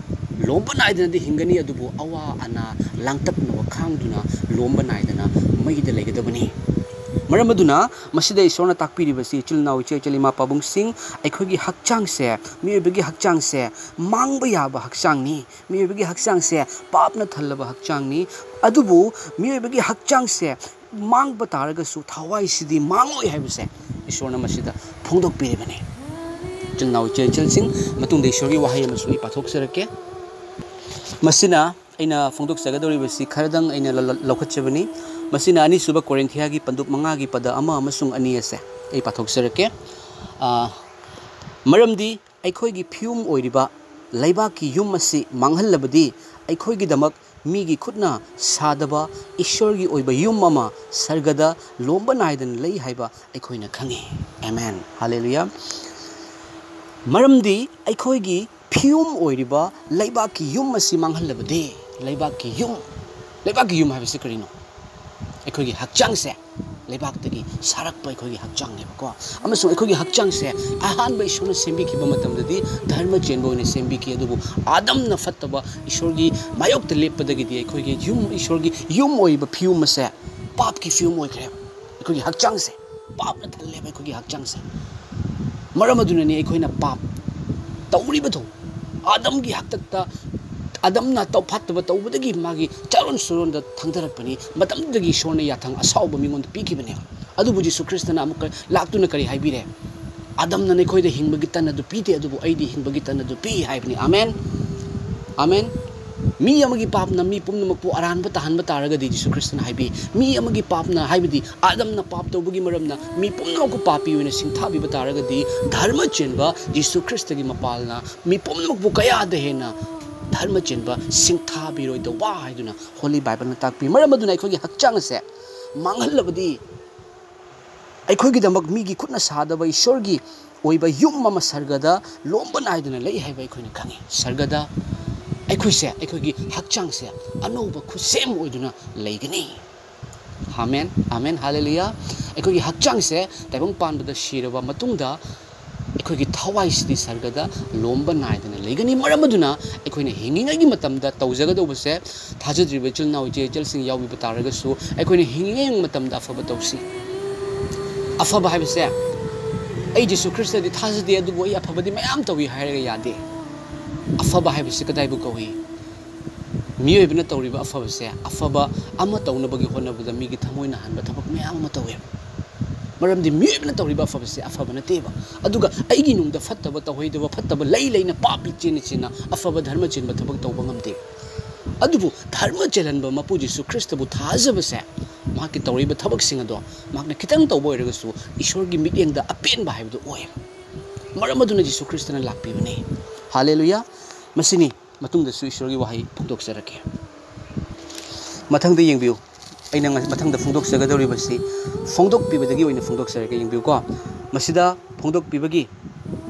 ꯂꯣꯝꯕ ꯅꯥꯏꯗꯅꯗꯤ ꯍꯤꯡꯒꯅꯤ, ꯑꯗꯨꯕꯨ ꯑꯋꯥ ꯑꯅꯥ, ꯂꯥꯡꯇꯛꯅꯕ ꯈꯥꯡꯗꯨꯅ ꯂꯣꯝꯕ ꯅꯥꯏꯗꯅ ꯃꯩꯗ ꯂꯩꯒꯗꯕꯅꯤ꯫ ꯃꯔꯝ ꯑꯗꯨꯅ ꯃꯁꯤꯗ ꯏꯁꯣꯔꯅ ꯇꯥꯛꯄꯤꯔꯤꯕꯁꯤ, ꯏꯆꯤꯜ ꯏꯅꯥꯎ, ꯏꯆꯦ ꯏꯆꯜ, ꯏꯃꯥ ꯄꯥꯕꯨꯡꯁꯤꯡ, ꯑꯩꯈꯣꯏꯒꯤ ꯍꯛꯆꯥꯡꯁꯦ, ꯃꯤꯑꯣꯏꯕꯒꯤ ꯍꯛꯆꯥꯡꯁꯦ ꯃꯥꯡꯕ ꯌꯥꯕ ꯍꯛꯆꯥꯡꯅꯤ꯫ ꯃꯤꯑꯣꯏꯕꯒꯤ ꯍꯛꯆꯥꯡꯁꯦ ꯄꯥꯞꯅ ꯊꯜꯂꯕ ꯍꯛꯆꯥꯡꯅꯤ꯫ ꯑꯗꯨꯕꯨ ꯃꯤꯑꯣꯏꯕꯒꯤ ꯍꯛꯆꯥꯡꯁꯦ ꯃꯥꯡꯕ ꯇꯥꯔꯒꯁꯨ ꯊꯋꯥꯏꯁꯤꯗꯤ ꯃꯥꯡꯂꯣꯏ ꯍꯥꯏꯕꯁꯦ ꯏꯁꯣꯔꯅ ꯃꯁꯤꯗ ꯐꯣꯡꯗꯣꯛꯄꯤꯔꯤꯕꯅꯤ꯫ ꯏꯆꯤꯜ ꯏꯅꯥꯎ, ꯏꯆꯦ ꯏꯆꯜꯁꯤꯡ, ꯃꯇꯨꯡꯗ ꯏꯁꯣꯔꯒꯤ ꯋꯥꯍꯩ ꯑꯃꯁꯨ ꯑꯩ ꯄꯥꯊꯣꯛꯆꯔꯛꯀꯦ꯫ ꯃꯁꯤꯅ ꯑꯩꯅ ꯐꯣꯡꯗꯣꯛꯆꯒꯗꯧꯔꯤꯕꯁꯤ ꯈꯔꯗꯪ ꯑꯩꯅ ꯂ-, ꯂ-, ꯂꯧꯈꯠꯆꯕꯅꯤ꯫ ꯃꯁꯤꯅ ꯑꯅꯤꯁꯨꯕ ꯀꯣꯔꯤꯟꯊꯤꯌꯥꯒꯤ ꯄꯟꯗꯨꯞ ꯃꯉꯥꯒꯤ ꯄꯗ ꯑꯃ ꯑꯃꯁꯨꯡ ꯑꯅꯤ ꯑꯁꯦ ꯑꯩ ꯄꯥꯊꯣꯛꯆꯔꯛꯀꯦ꯫ ꯑꯥ, ꯃꯔꯝꯗꯤ ꯑꯩꯈꯣꯏꯒꯤ ꯐꯤꯌꯨꯝ ꯑꯣꯏꯔꯤꯕ ꯂꯩꯕꯥꯛꯀꯤ ꯌꯨꯝ ꯑꯁꯤ ꯃꯥꯡꯍꯜꯂꯕꯗꯤ, ꯑꯩꯈꯣꯏꯒꯤꯗꯃꯛ ꯃꯤꯒꯤ ꯈꯨꯠꯅ ꯁꯥꯗꯕ ꯏꯁꯣꯔꯒꯤ ꯑꯣꯏꯕ ꯌꯨꯝ ꯑꯃ ꯁꯔꯒꯗ ꯂꯣꯝꯕ ꯅꯥꯏꯗꯅ ꯂꯩ ꯍꯥꯏꯕ ꯑꯩꯈꯣꯏꯅ ꯈꯪꯉꯤ꯫ ꯑꯦꯃꯦꯟ꯫ ꯍꯥꯂꯦꯂꯨꯌꯥ꯫ ꯃꯔꯝꯗꯤ ꯑꯩꯈꯣꯏꯒꯤ ꯐꯤꯌꯨꯝ ꯑꯣꯏꯔꯤꯕ ꯂꯩꯕꯥꯛꯀꯤ ꯌꯨꯝ ꯑꯁꯤ ꯃꯥꯡꯍꯜꯂꯕꯗꯤ, ꯂꯩꯕꯥꯛꯀꯤ ꯌꯨꯝ, ꯂꯩꯕꯥꯛꯀꯤ ꯌꯨꯝ ꯍꯥꯏꯕꯁꯤ ꯀꯔꯤꯅꯣ? ꯑꯩꯈꯣꯏꯒꯤ ꯍꯛꯆꯥꯡꯁꯦ ꯂꯩꯕꯥꯛꯇꯒꯤ ꯁꯥꯔꯛꯄ ꯑꯩꯈꯣꯏꯒꯤ ꯍꯛꯆꯥꯡꯅꯦꯕꯀꯣ꯫ ꯑꯃꯁꯨꯡ ꯑꯩꯈꯣꯏꯒꯤ ꯍꯛꯆꯥꯡꯁꯦ ꯑꯍꯥꯟꯕ ꯏꯁꯣꯔꯅ ꯁꯦꯝꯕꯤꯈꯤꯕ ꯃꯇꯝꯗꯗꯤ ꯙꯔꯃ ꯆꯦꯟꯕ ꯑꯣꯏꯅ ꯁꯦꯝꯕꯤꯈꯤ, ꯑꯗꯨꯕꯨ ꯑꯥꯗꯝꯅ ꯐꯠꯇꯕ ꯏꯁꯣꯔꯒꯤ ꯃꯥꯌꯣꯛꯇ ꯂꯦꯞꯄꯗꯒꯤꯗꯤ ꯑꯩꯈꯣꯏꯒꯤ ꯌꯨꯝ, ꯏꯁꯣꯔꯒꯤ ꯌꯨꯝ ꯑꯣꯏꯔꯤꯕ ꯐꯤꯌꯨꯝ ꯑꯁꯦ ꯄꯥꯞꯀꯤ ꯐꯤꯌꯨꯝ ꯑꯣꯏꯈ꯭ꯔꯦꯕ꯫ ꯑꯩꯈꯣꯏꯒꯤ ꯍꯛꯆꯥꯡꯁꯦ ꯄꯥꯞꯅ ꯊꯜꯂꯦꯕ, ꯑꯩꯈꯣꯏꯒꯤ ꯍꯛꯆꯥꯡꯁꯦ꯫ ꯃꯔꯝ ꯑꯗꯨꯅꯅꯤ ꯑꯩꯈꯣꯏꯅ ꯄꯥꯞ ꯇꯧꯔꯤꯕꯗꯣ, ꯑꯥꯗꯝꯒꯤ ꯍꯥꯛꯇꯛꯇ ꯑꯗꯝꯅ ꯇꯧ-, ꯐꯠꯇꯕ ꯇꯧꯕꯗꯒꯤ ꯃꯥꯒꯤ ꯆꯥꯔꯣꯟ ꯁꯨꯔꯣꯟꯗ ꯊꯪꯊꯔꯛꯄꯅꯤ꯫ ꯃꯇꯝꯗꯨꯗꯒꯤ ꯏꯁꯣꯔꯅ ꯌꯥꯊꯪ ꯑꯁꯥꯎꯕ ꯃꯤꯉꯣꯟꯗ ꯄꯤꯈꯤꯕꯅꯦꯕ꯫ ꯑꯗꯨꯕꯨ ꯖꯤꯁꯨ ꯈ꯭ꯔꯤꯁꯇꯅ ꯑꯃꯨꯛꯀ ꯂꯥꯛꯇꯨꯅ ꯀꯔꯤ ꯍꯥꯏꯕꯤꯔꯦ? "ꯑꯗꯝꯅ ꯅꯈꯣꯏꯗ ꯍꯤꯡꯕꯒꯤ ꯇꯟ ꯑꯗꯨ ꯄꯤꯗꯦ, ꯑꯗꯨꯕꯨ ꯑꯩꯗꯤ ꯍꯤꯡꯕꯒꯤ ꯇꯟ ꯑꯗꯨ ꯄꯤ" ꯍꯥꯏꯕꯅꯤ꯫ ꯑꯃꯦꯟ꯫ ꯑꯃꯦꯟ꯫ ꯃꯤ ꯑꯃꯒꯤ ꯄꯥꯞꯅ ꯃꯤ ꯄꯨꯝꯅꯃꯛꯄꯨ ꯑꯔꯥꯟꯕ ꯇꯥꯍꯟꯕ ꯇꯥꯔꯒꯗꯤ, ꯖꯤꯁꯨ ꯈ꯭ꯔꯤꯁꯇꯅ ꯍꯥꯏꯕꯤ, ꯃꯤ ꯑꯃꯒꯤ ꯄꯥꯞꯅ, ꯍꯥꯏꯕꯗꯤ ꯑꯗꯝꯅ ꯄꯥꯞ ꯇꯧꯕꯒꯤ ꯃꯔꯝꯅ ꯃꯤ ꯄꯨꯝꯅꯃꯛꯄꯨ ꯄꯥꯄꯤ ꯑꯣꯏꯅ ꯁꯤꯡꯊꯥꯕꯤꯕ ꯇꯥꯔꯒꯗꯤ, ꯙꯔꯃ ꯆꯦꯟꯕ ꯖꯤꯁꯨ ꯈ꯭ꯔꯤꯁꯇꯒꯤ ꯃꯄꯥꯜꯅ ꯃꯤ ꯄꯨꯝꯅꯃꯛꯄꯨ ꯀꯌꯥꯗ ꯍꯦꯟꯅ ꯙꯔꯃ ꯆꯦꯟꯕ ꯁꯤꯡꯊꯥꯕꯤꯔꯣꯏꯗꯧꯕ ꯍꯥꯏꯗꯨꯅ ꯍꯣꯂꯤ ꯕꯥꯏꯕꯜꯅ ꯇꯥꯛꯄꯤ꯫ ꯃꯔꯝ ꯑꯗꯨꯅ ꯑꯩꯈꯣꯏꯒꯤ ꯍꯛꯆꯥꯡ ꯑꯁꯦ ꯃꯥꯡꯍꯜꯂꯕꯗꯤ, ꯑꯩꯈꯣꯏꯒꯤꯗꯃꯛ ꯃꯤꯒꯤ ꯈꯨꯠꯅ ꯁꯥꯗꯕ ꯏꯁꯣꯔꯒꯤ ꯑꯣꯏꯕ ꯌꯨꯝ ꯑꯃ ꯁꯔꯒꯗ ꯂꯣꯝꯕ ꯅꯥꯏꯗꯅ ꯂꯩ ꯍꯥꯏꯕ ꯑꯩꯈꯣꯏꯅ ꯈꯪꯉꯤ꯫ ꯁꯔꯒꯗ ꯑꯩꯈꯣꯏꯁꯦ, ꯑꯩꯈꯣꯏꯒꯤ ꯍꯛꯆꯥꯡꯁꯦ ꯑꯅꯧꯕ ꯈꯨꯠꯁꯦꯝ ꯑꯣꯏꯗꯨꯅ ꯂꯩꯒꯅꯤ꯫ Amen, amen, hallelujah. ꯑꯩꯈꯣꯏꯒꯤ ꯍꯛꯆꯥꯡꯁꯦ ꯇꯥꯏꯕꯪ ꯄꯥꯟꯕꯗ ꯁꯤꯔꯕ ꯃꯇꯨꯡꯗ ꯑꯩꯈꯣꯏꯒꯤ ꯊꯋꯥꯏꯁꯤꯗꯤ ꯁꯔꯒꯗ ꯂꯣꯝꯕ ꯅꯥꯏꯗꯅ ꯂꯩꯒꯅꯤ꯫ ꯃꯔꯝ ꯑꯗꯨꯅ ꯑꯩꯈꯣꯏꯅ ꯍꯤꯡꯂꯤꯉꯩꯒꯤ ꯃꯇꯝꯗ ꯇꯧꯖꯒꯗꯧꯕꯁꯦ, ꯊꯥꯖꯗ꯭ꯔꯤꯕ ꯏꯆꯤꯜ ꯏꯅꯥꯎ, ꯏꯆꯦ ꯏꯆꯜꯁꯤꯡ ꯌꯥꯎꯕꯤꯕ ꯇꯥꯔꯒꯁꯨ, ꯑꯩꯈꯣꯏꯅ ꯍꯤꯡꯂꯤꯉꯩ ꯃꯇꯝꯗ ꯑꯐꯕ ꯇꯧꯁꯤ꯫ ꯑꯐꯕ ꯍꯥꯏꯕꯁꯦ, "ꯑꯩ ꯖꯤꯁꯨ ꯈ꯭ꯔꯤꯁꯇꯗꯤ ꯊꯥꯖꯗꯦ, ꯑꯗꯨꯕꯨ ꯑꯩ ꯑꯐꯕꯗꯤ ꯃꯌꯥꯝ ꯇꯧꯏ" ꯍꯥꯏꯔꯒ ꯌꯥꯗꯦ꯫ ꯑꯐꯕ ꯍꯥꯏꯕꯁꯤ ꯀꯗꯥꯏꯕꯨ ꯀꯧꯏ? ꯃꯤꯑꯣꯏꯕꯅ ꯇꯧꯔꯤꯕ ꯑꯐꯕꯁꯦ, ꯑꯐꯕ ꯑꯃ ꯇꯧꯅꯕꯒꯤ ꯍꯣꯠꯅꯕꯗ ꯃꯤꯒꯤ ꯊꯃꯣꯏ ꯅꯥꯍꯟꯕ ꯊꯕꯛ ꯃꯌꯥꯝ ꯑꯃ ꯇꯧꯋꯦꯕ꯫ ꯃꯔꯝꯗꯤ ꯃꯤꯑꯣꯏꯕꯅ ꯇꯧꯔꯤꯕ ꯑꯐꯕꯁꯦ ꯑꯐꯕ ꯅꯠꯇꯦꯕ꯫ ꯑꯗꯨꯒ ꯑꯩꯒꯤ ꯅꯨꯡꯗ ꯐꯠꯇꯕ ꯇꯧꯍꯩꯗꯕ, ꯐꯠꯇꯕ ꯂꯩ ꯂꯩꯅ, ꯄꯥꯞ ꯆꯦꯟꯅ ꯆꯦꯟꯅ ꯑꯐꯕ ꯙꯔꯃ ꯆꯦꯟꯕ ꯊꯕꯛ ꯇꯧꯕ ꯉꯝꯗꯦ꯫ ꯑꯗꯨꯕꯨ ꯙꯔꯃ ꯆꯦꯜꯍꯟꯕ ꯃꯄꯨ ꯖꯤꯁꯨ ꯈ꯭ꯔꯤꯁꯇꯕꯨ ꯊꯥꯖꯕꯁꯦ, ꯃꯍꯥꯛꯀꯤ ꯇꯧꯔꯤꯕ ꯊꯕꯛꯁꯤꯡ ꯑꯗꯣ ꯃꯍꯥꯛꯅ ꯈꯤꯇꯪ ꯇꯧꯕ ꯑꯣꯏꯔꯒꯁꯨ ꯏꯁꯣꯔꯒꯤ ꯃꯤꯠꯌꯦꯡꯗ ꯑꯄꯦꯟꯕ ꯍꯥꯏꯕꯗꯨ ꯑꯣꯏꯌꯦꯕ꯫ ꯃꯔꯝ ꯑꯗꯨꯅ ꯖꯤꯁꯨ ꯈ꯭ꯔꯤꯁꯇꯅ ꯂꯥꯛꯄꯤꯕꯅꯤ꯫ ꯍꯥꯂꯦꯂꯨꯌꯥ꯫ ꯃꯁꯤꯅꯤ꯫ ꯃꯇꯨꯡꯗꯁꯨ ꯏꯁꯣꯔꯒꯤ ꯋꯥꯍꯩ ꯐꯣꯡꯗꯣꯛꯆꯔꯛꯀꯦ꯫ ꯃꯊꯪꯗ ꯌꯦꯡꯕꯤꯌꯨ꯫ ꯑꯩꯅ ꯉ-, ꯃꯊꯪꯗ ꯐꯣꯡꯗꯣꯛꯆꯒꯗꯧꯔꯤꯕꯁꯤ ꯐꯣꯡꯗꯣꯛꯄꯤꯕꯗꯒꯤ ꯑꯣꯏꯅ ꯐꯣꯡꯗꯣꯛꯆꯔꯛꯀꯦ꯫ ꯌꯦꯡꯕꯤꯌꯨꯀꯣ꯫ ꯃꯁꯤꯗ ꯐꯣꯡꯗꯣꯛꯄꯤꯕꯒꯤ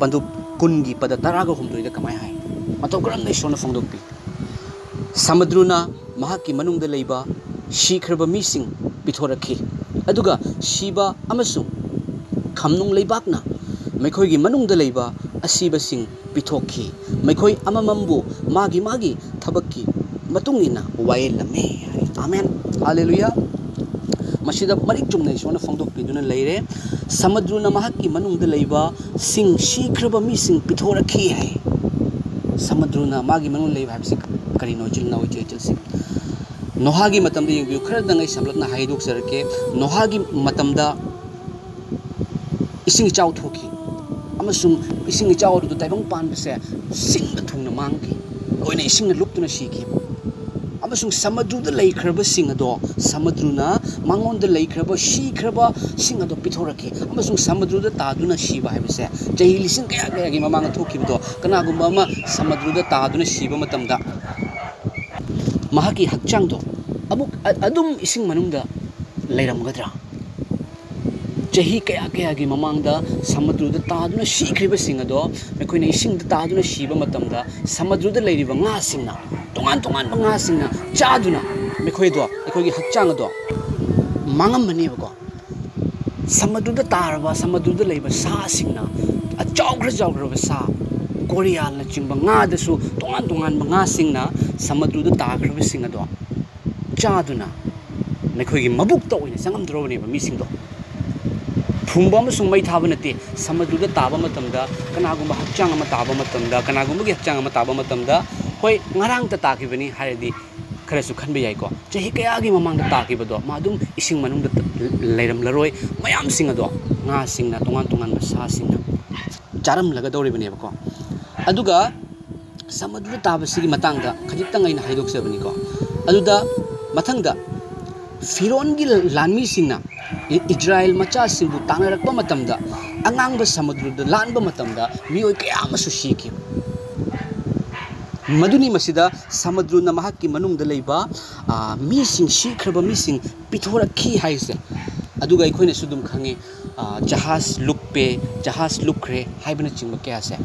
ꯄꯟꯗꯨꯞ ꯀꯨꯟꯒꯤ ꯄꯗ ꯇꯔꯥꯒ ꯍꯨꯝꯗꯣꯏꯗ ꯀꯃꯥꯏꯅ ꯍꯥꯏ? ꯃꯇꯧ ꯀꯔꯝꯅ ꯏꯁꯣꯔꯅ ꯐꯣꯡꯗꯣꯛꯄꯤ? "ꯁꯃꯨꯗ꯭ꯔꯨꯅ ꯃꯍꯥꯛꯀꯤ ꯃꯅꯨꯡꯗ ꯂꯩꯕ ꯁꯤꯈ꯭ꯔꯕ ꯃꯤꯁꯤꯡ ꯄꯤꯊꯣꯔꯛꯈꯤ, ꯑꯗꯨꯒ ꯁꯤꯕ ꯑꯃꯁꯨꯡ ꯈꯝꯅꯨꯡ ꯂꯩꯕꯥꯛꯅ ꯃꯈꯣꯏꯒꯤ ꯃꯅꯨꯡꯗ ꯂꯩꯕ ꯑꯁꯤꯕꯁꯤꯡ ꯄꯤꯊꯣꯛꯈꯤ꯫ ꯃꯈꯣꯏ ꯑꯃꯃꯝꯕꯨ ꯃꯥꯒꯤ ꯃꯥꯒꯤ ꯊꯕꯛꯀꯤ ꯃꯇꯨꯡ ꯏꯟꯅ ꯋꯥꯌꯦꯜꯂꯝꯃꯤ" ꯍꯥꯏ꯫ ꯑꯃꯦꯟ꯫ ꯍꯥꯂꯦꯂꯨꯌꯥ꯫ ꯃꯁꯤꯗ ꯃꯔꯤꯛ ꯆꯨꯝꯅ ꯏꯁꯣꯔꯅ ꯐꯣꯡꯗꯣꯛꯄꯤꯗꯨꯅ ꯂꯩꯔꯦ꯫ "ꯁꯃꯨꯗ꯭ꯔꯨꯅ ꯃꯍꯥꯛꯀꯤ ꯃꯅꯨꯡꯗ ꯂꯩꯕ ꯁꯤꯡ ꯁꯤꯈ꯭ꯔꯕ ꯃꯤꯁꯤꯡ ꯄꯤꯊꯣꯔꯛꯈꯤ" ꯍꯥꯏ꯫ ꯁꯃꯨꯗ꯭ꯔꯨꯅ ꯃꯥꯒꯤ ꯃꯅꯨꯡꯗ ꯂꯩꯕ ꯍꯥꯏꯕꯁꯤ ꯀꯔꯤꯅꯣ, ꯏꯆꯤꯜ ꯏꯅꯥꯎ, ꯏꯆꯦ ꯏꯆꯜꯁꯤꯡ? ꯅꯣꯍꯥꯒꯤ ꯃꯇꯝꯗ ꯌꯦꯡꯕꯤꯌꯨ, ꯈꯔꯗꯪ ꯑꯩ ꯁꯝꯂꯞꯅ ꯍꯥꯏꯗꯣꯛꯆꯔꯛꯀꯦ꯫ ꯅꯣꯍꯥꯒꯤ ꯃꯇꯝꯗ ꯏꯁꯤꯡ ꯏꯆꯥꯎ ꯊꯣꯛꯈꯤ, ꯑꯃꯁꯨꯡ ꯏꯁꯤꯡ ꯏꯆꯥꯎ ꯑꯗꯨ ꯇꯥꯏꯕꯪ ꯄꯥꯟꯕꯁꯦ ꯁꯤꯡꯗ ꯊꯨꯡꯅ ꯃꯥꯡꯈꯤ, ꯂꯣꯏꯅ ꯏꯁꯤꯡꯅ ꯂꯨꯞꯇꯨꯅ ꯁꯤꯈꯤ꯫ ꯑꯃꯁꯨꯡ ꯁꯃꯨꯗ꯭ꯔꯗ ꯂꯩꯈ꯭ꯔꯕꯁꯤꯡ ꯑꯗꯣ, ꯁꯃꯨꯗ꯭ꯔꯅ ꯃꯉꯣꯟꯗ ꯂꯩꯈ꯭ꯔꯕ ꯁꯤꯈ꯭ꯔꯕꯁꯤꯡ ꯑꯗꯣ ꯄꯤꯊꯣꯔꯛꯈꯤ꯫ ꯑꯃꯁꯨꯡ ꯁꯃꯨꯗ꯭ꯔꯗ ꯇꯥꯗꯨꯅ ꯁꯤꯕ ꯍꯥꯏꯕꯁꯦ ꯆꯍꯤ ꯂꯤꯁꯤꯡ ꯀꯌꯥ ꯀꯌꯥꯒꯤ ꯃꯃꯥꯡꯗ ꯊꯣꯛꯈꯤꯕꯗꯣ, ꯀꯅꯥꯒꯨꯝꯕ ꯑꯃ ꯁꯃꯨꯗ꯭ꯔꯗ ꯇꯥꯗꯨꯅ ꯁꯤꯕ ꯃꯇꯝꯗ ꯃꯍꯥꯛꯀꯤ ꯍꯛꯆꯥꯡꯗꯣ ꯑꯃꯨꯛ ꯑ-, ꯑꯗꯨꯝ ꯏꯁꯤꯡ ꯃꯅꯨꯡꯗ ꯂꯩꯔꯝꯒꯗ꯭ꯔꯥ? ꯆꯍꯤ ꯀꯌꯥ ꯀꯌꯥꯒꯤ ꯃꯃꯥꯡꯗ ꯁꯃꯨꯗ꯭ꯔꯗ ꯇꯥꯗꯨꯅ ꯁꯤꯈ꯭ꯔꯤꯕꯁꯤꯡ ꯑꯗꯣ ꯑꯩꯈꯣꯏꯅ ꯏꯁꯤꯡꯗ ꯇꯥꯗꯨꯅ ꯁꯤꯕ ꯃꯇꯝꯗ, ꯁꯃꯨꯗ꯭ꯔꯗ ꯂꯩꯔꯤꯕ ꯉꯥꯁꯤꯡꯅ, ꯇꯣꯉꯥꯟ ꯇꯣꯉꯥꯟꯕ ꯉꯥꯁꯤꯡꯅ ꯆꯥꯗꯨꯅ ꯃꯈꯣꯏꯗꯣ, ꯑꯩꯈꯣꯏꯒꯤ ꯍꯛꯆꯥꯡ ꯑꯗꯣ ꯃꯥꯡꯉꯝꯃꯅꯦꯕꯀꯣ꯫ ꯁꯃꯨꯗ꯭ꯔꯗ ꯇꯥꯔꯕ, ꯁꯃꯨꯗ꯭ꯔꯗ ꯂꯩꯕ ꯁꯥꯁꯤꯡꯅ, ꯑꯆꯥꯎꯈ꯭ꯔ ꯆꯥꯎꯈ꯭ꯔꯕ ꯁꯥ, ꯀꯣꯔꯤꯌꯥꯜꯅꯆꯤꯡꯕ ꯉꯥꯗꯁꯨ ꯇꯣꯉꯥꯟ ꯇꯣꯉꯥꯟꯕ ꯉꯥꯁꯤꯡꯅ ꯁꯃꯨꯗ꯭ꯔꯗ ꯇꯥꯈ꯭ꯔꯕꯁꯤꯡ ꯑꯗꯣ ꯆꯥꯗꯨꯅ ꯃꯈꯣꯏꯒꯤ ꯃꯕꯨꯛꯇ ꯑꯣꯏꯅ ꯆꯪꯉꯝꯗꯧꯔꯕꯅꯦꯕ ꯃꯤꯁꯤꯡꯗꯣ꯫ ꯐꯨꯝꯕ ꯑꯃꯁꯨꯡ ꯃꯩ ꯊꯥꯕ ꯅꯠꯇꯦ, ꯁꯃꯨꯗ꯭ꯔꯗ ꯇꯥꯕ ꯃꯇꯝꯗ, ꯀꯅꯥꯒꯨꯝꯕ ꯍꯛꯆꯥꯡ ꯑꯃ ꯇꯥꯕ ꯃꯇꯝꯗ, ꯀꯅꯥꯒꯨꯝꯕꯒꯤ ꯍꯛꯆꯥꯡ ꯑꯃ ꯇꯥꯕ ꯃꯇꯝꯗ, ꯍꯣꯏ, ꯉꯔꯥꯡꯇ ꯇꯥꯈꯤꯕꯅꯤ ꯍꯥꯏꯔꯗꯤ ꯈꯔꯁꯨ ꯈꯟꯕ ꯌꯥꯏꯀꯣ꯫ ꯆꯍꯤ ꯀꯌꯥꯒꯤ ꯃꯃꯥꯡꯗ ꯇꯥꯈꯤꯕꯗꯣ ꯃꯥ ꯑꯗꯨꯝ ꯏꯁꯤꯡ ꯃꯅꯨꯡꯗ ꯂꯩꯔꯝꯂꯔꯣꯏ꯫ ꯃꯌꯥꯝꯁꯤꯡ ꯑꯗꯣ ꯉꯥꯁꯤꯡꯅ, ꯇꯣꯉꯥꯟ ꯇꯣꯉꯥꯟꯕ ꯁꯥꯁꯤꯡꯅ ꯆꯥꯔꯝꯂꯒꯗꯧꯔꯤꯕꯅꯦꯕꯀꯣ꯫ ꯑꯗꯨꯒ ꯁꯃꯨꯗ꯭ꯔꯗ ꯇꯥꯕꯁꯤꯒꯤ ꯃꯇꯥꯡꯗ ꯈꯖꯤꯛꯇꯪ ꯑꯩꯅ ꯍꯥꯏꯗꯣꯛꯆꯕꯅꯤꯀꯣ꯫ ꯑꯗꯨꯗ ꯃꯊꯪꯗ ꯐꯤꯔꯣꯟꯒꯤ ꯂꯥꯟꯃꯤꯁꯤꯡꯅ ꯏ-, ꯏꯖꯔꯥꯌꯦꯜ ꯃꯆꯥꯁꯤꯡꯕꯨ ꯇꯥꯟꯅꯔꯛꯄ ꯃꯇꯝꯗ, ꯑꯉꯥꯡꯕ ꯁꯃꯨꯗ꯭ꯔꯗ ꯂꯥꯟꯕ ꯃꯇꯝꯗ ꯃꯤꯑꯣꯏ ꯀꯌꯥ ꯑꯃꯁꯨ ꯁꯤꯈꯤ꯫ ꯃꯗꯨꯅꯤ ꯃꯁꯤꯗ ꯁꯃꯨꯗ꯭ꯔꯅ ꯃꯍꯥꯛꯀꯤ ꯃꯅꯨꯡꯗ ꯂꯩꯕ, ꯑ, ꯃꯤꯁꯤꯡ, ꯁꯤꯈ꯭ꯔꯕ ꯃꯤꯁꯤꯡ ꯄꯤꯊꯣꯔꯛꯈꯤ ꯍꯥꯏꯁꯦ꯫ ꯑꯗꯨꯒ ꯑꯩꯈꯣꯏꯅꯁꯨ ꯑꯗꯨꯝ ꯈꯪꯉꯤ, ꯑ, ꯖꯍꯥꯖ ꯂꯨꯞꯄꯦ, ꯖꯍꯥꯖ ꯂꯨꯞꯈ꯭ꯔꯦ ꯍꯥꯏꯕꯅꯆꯤꯡꯕ ꯀꯌꯥꯁꯦ꯫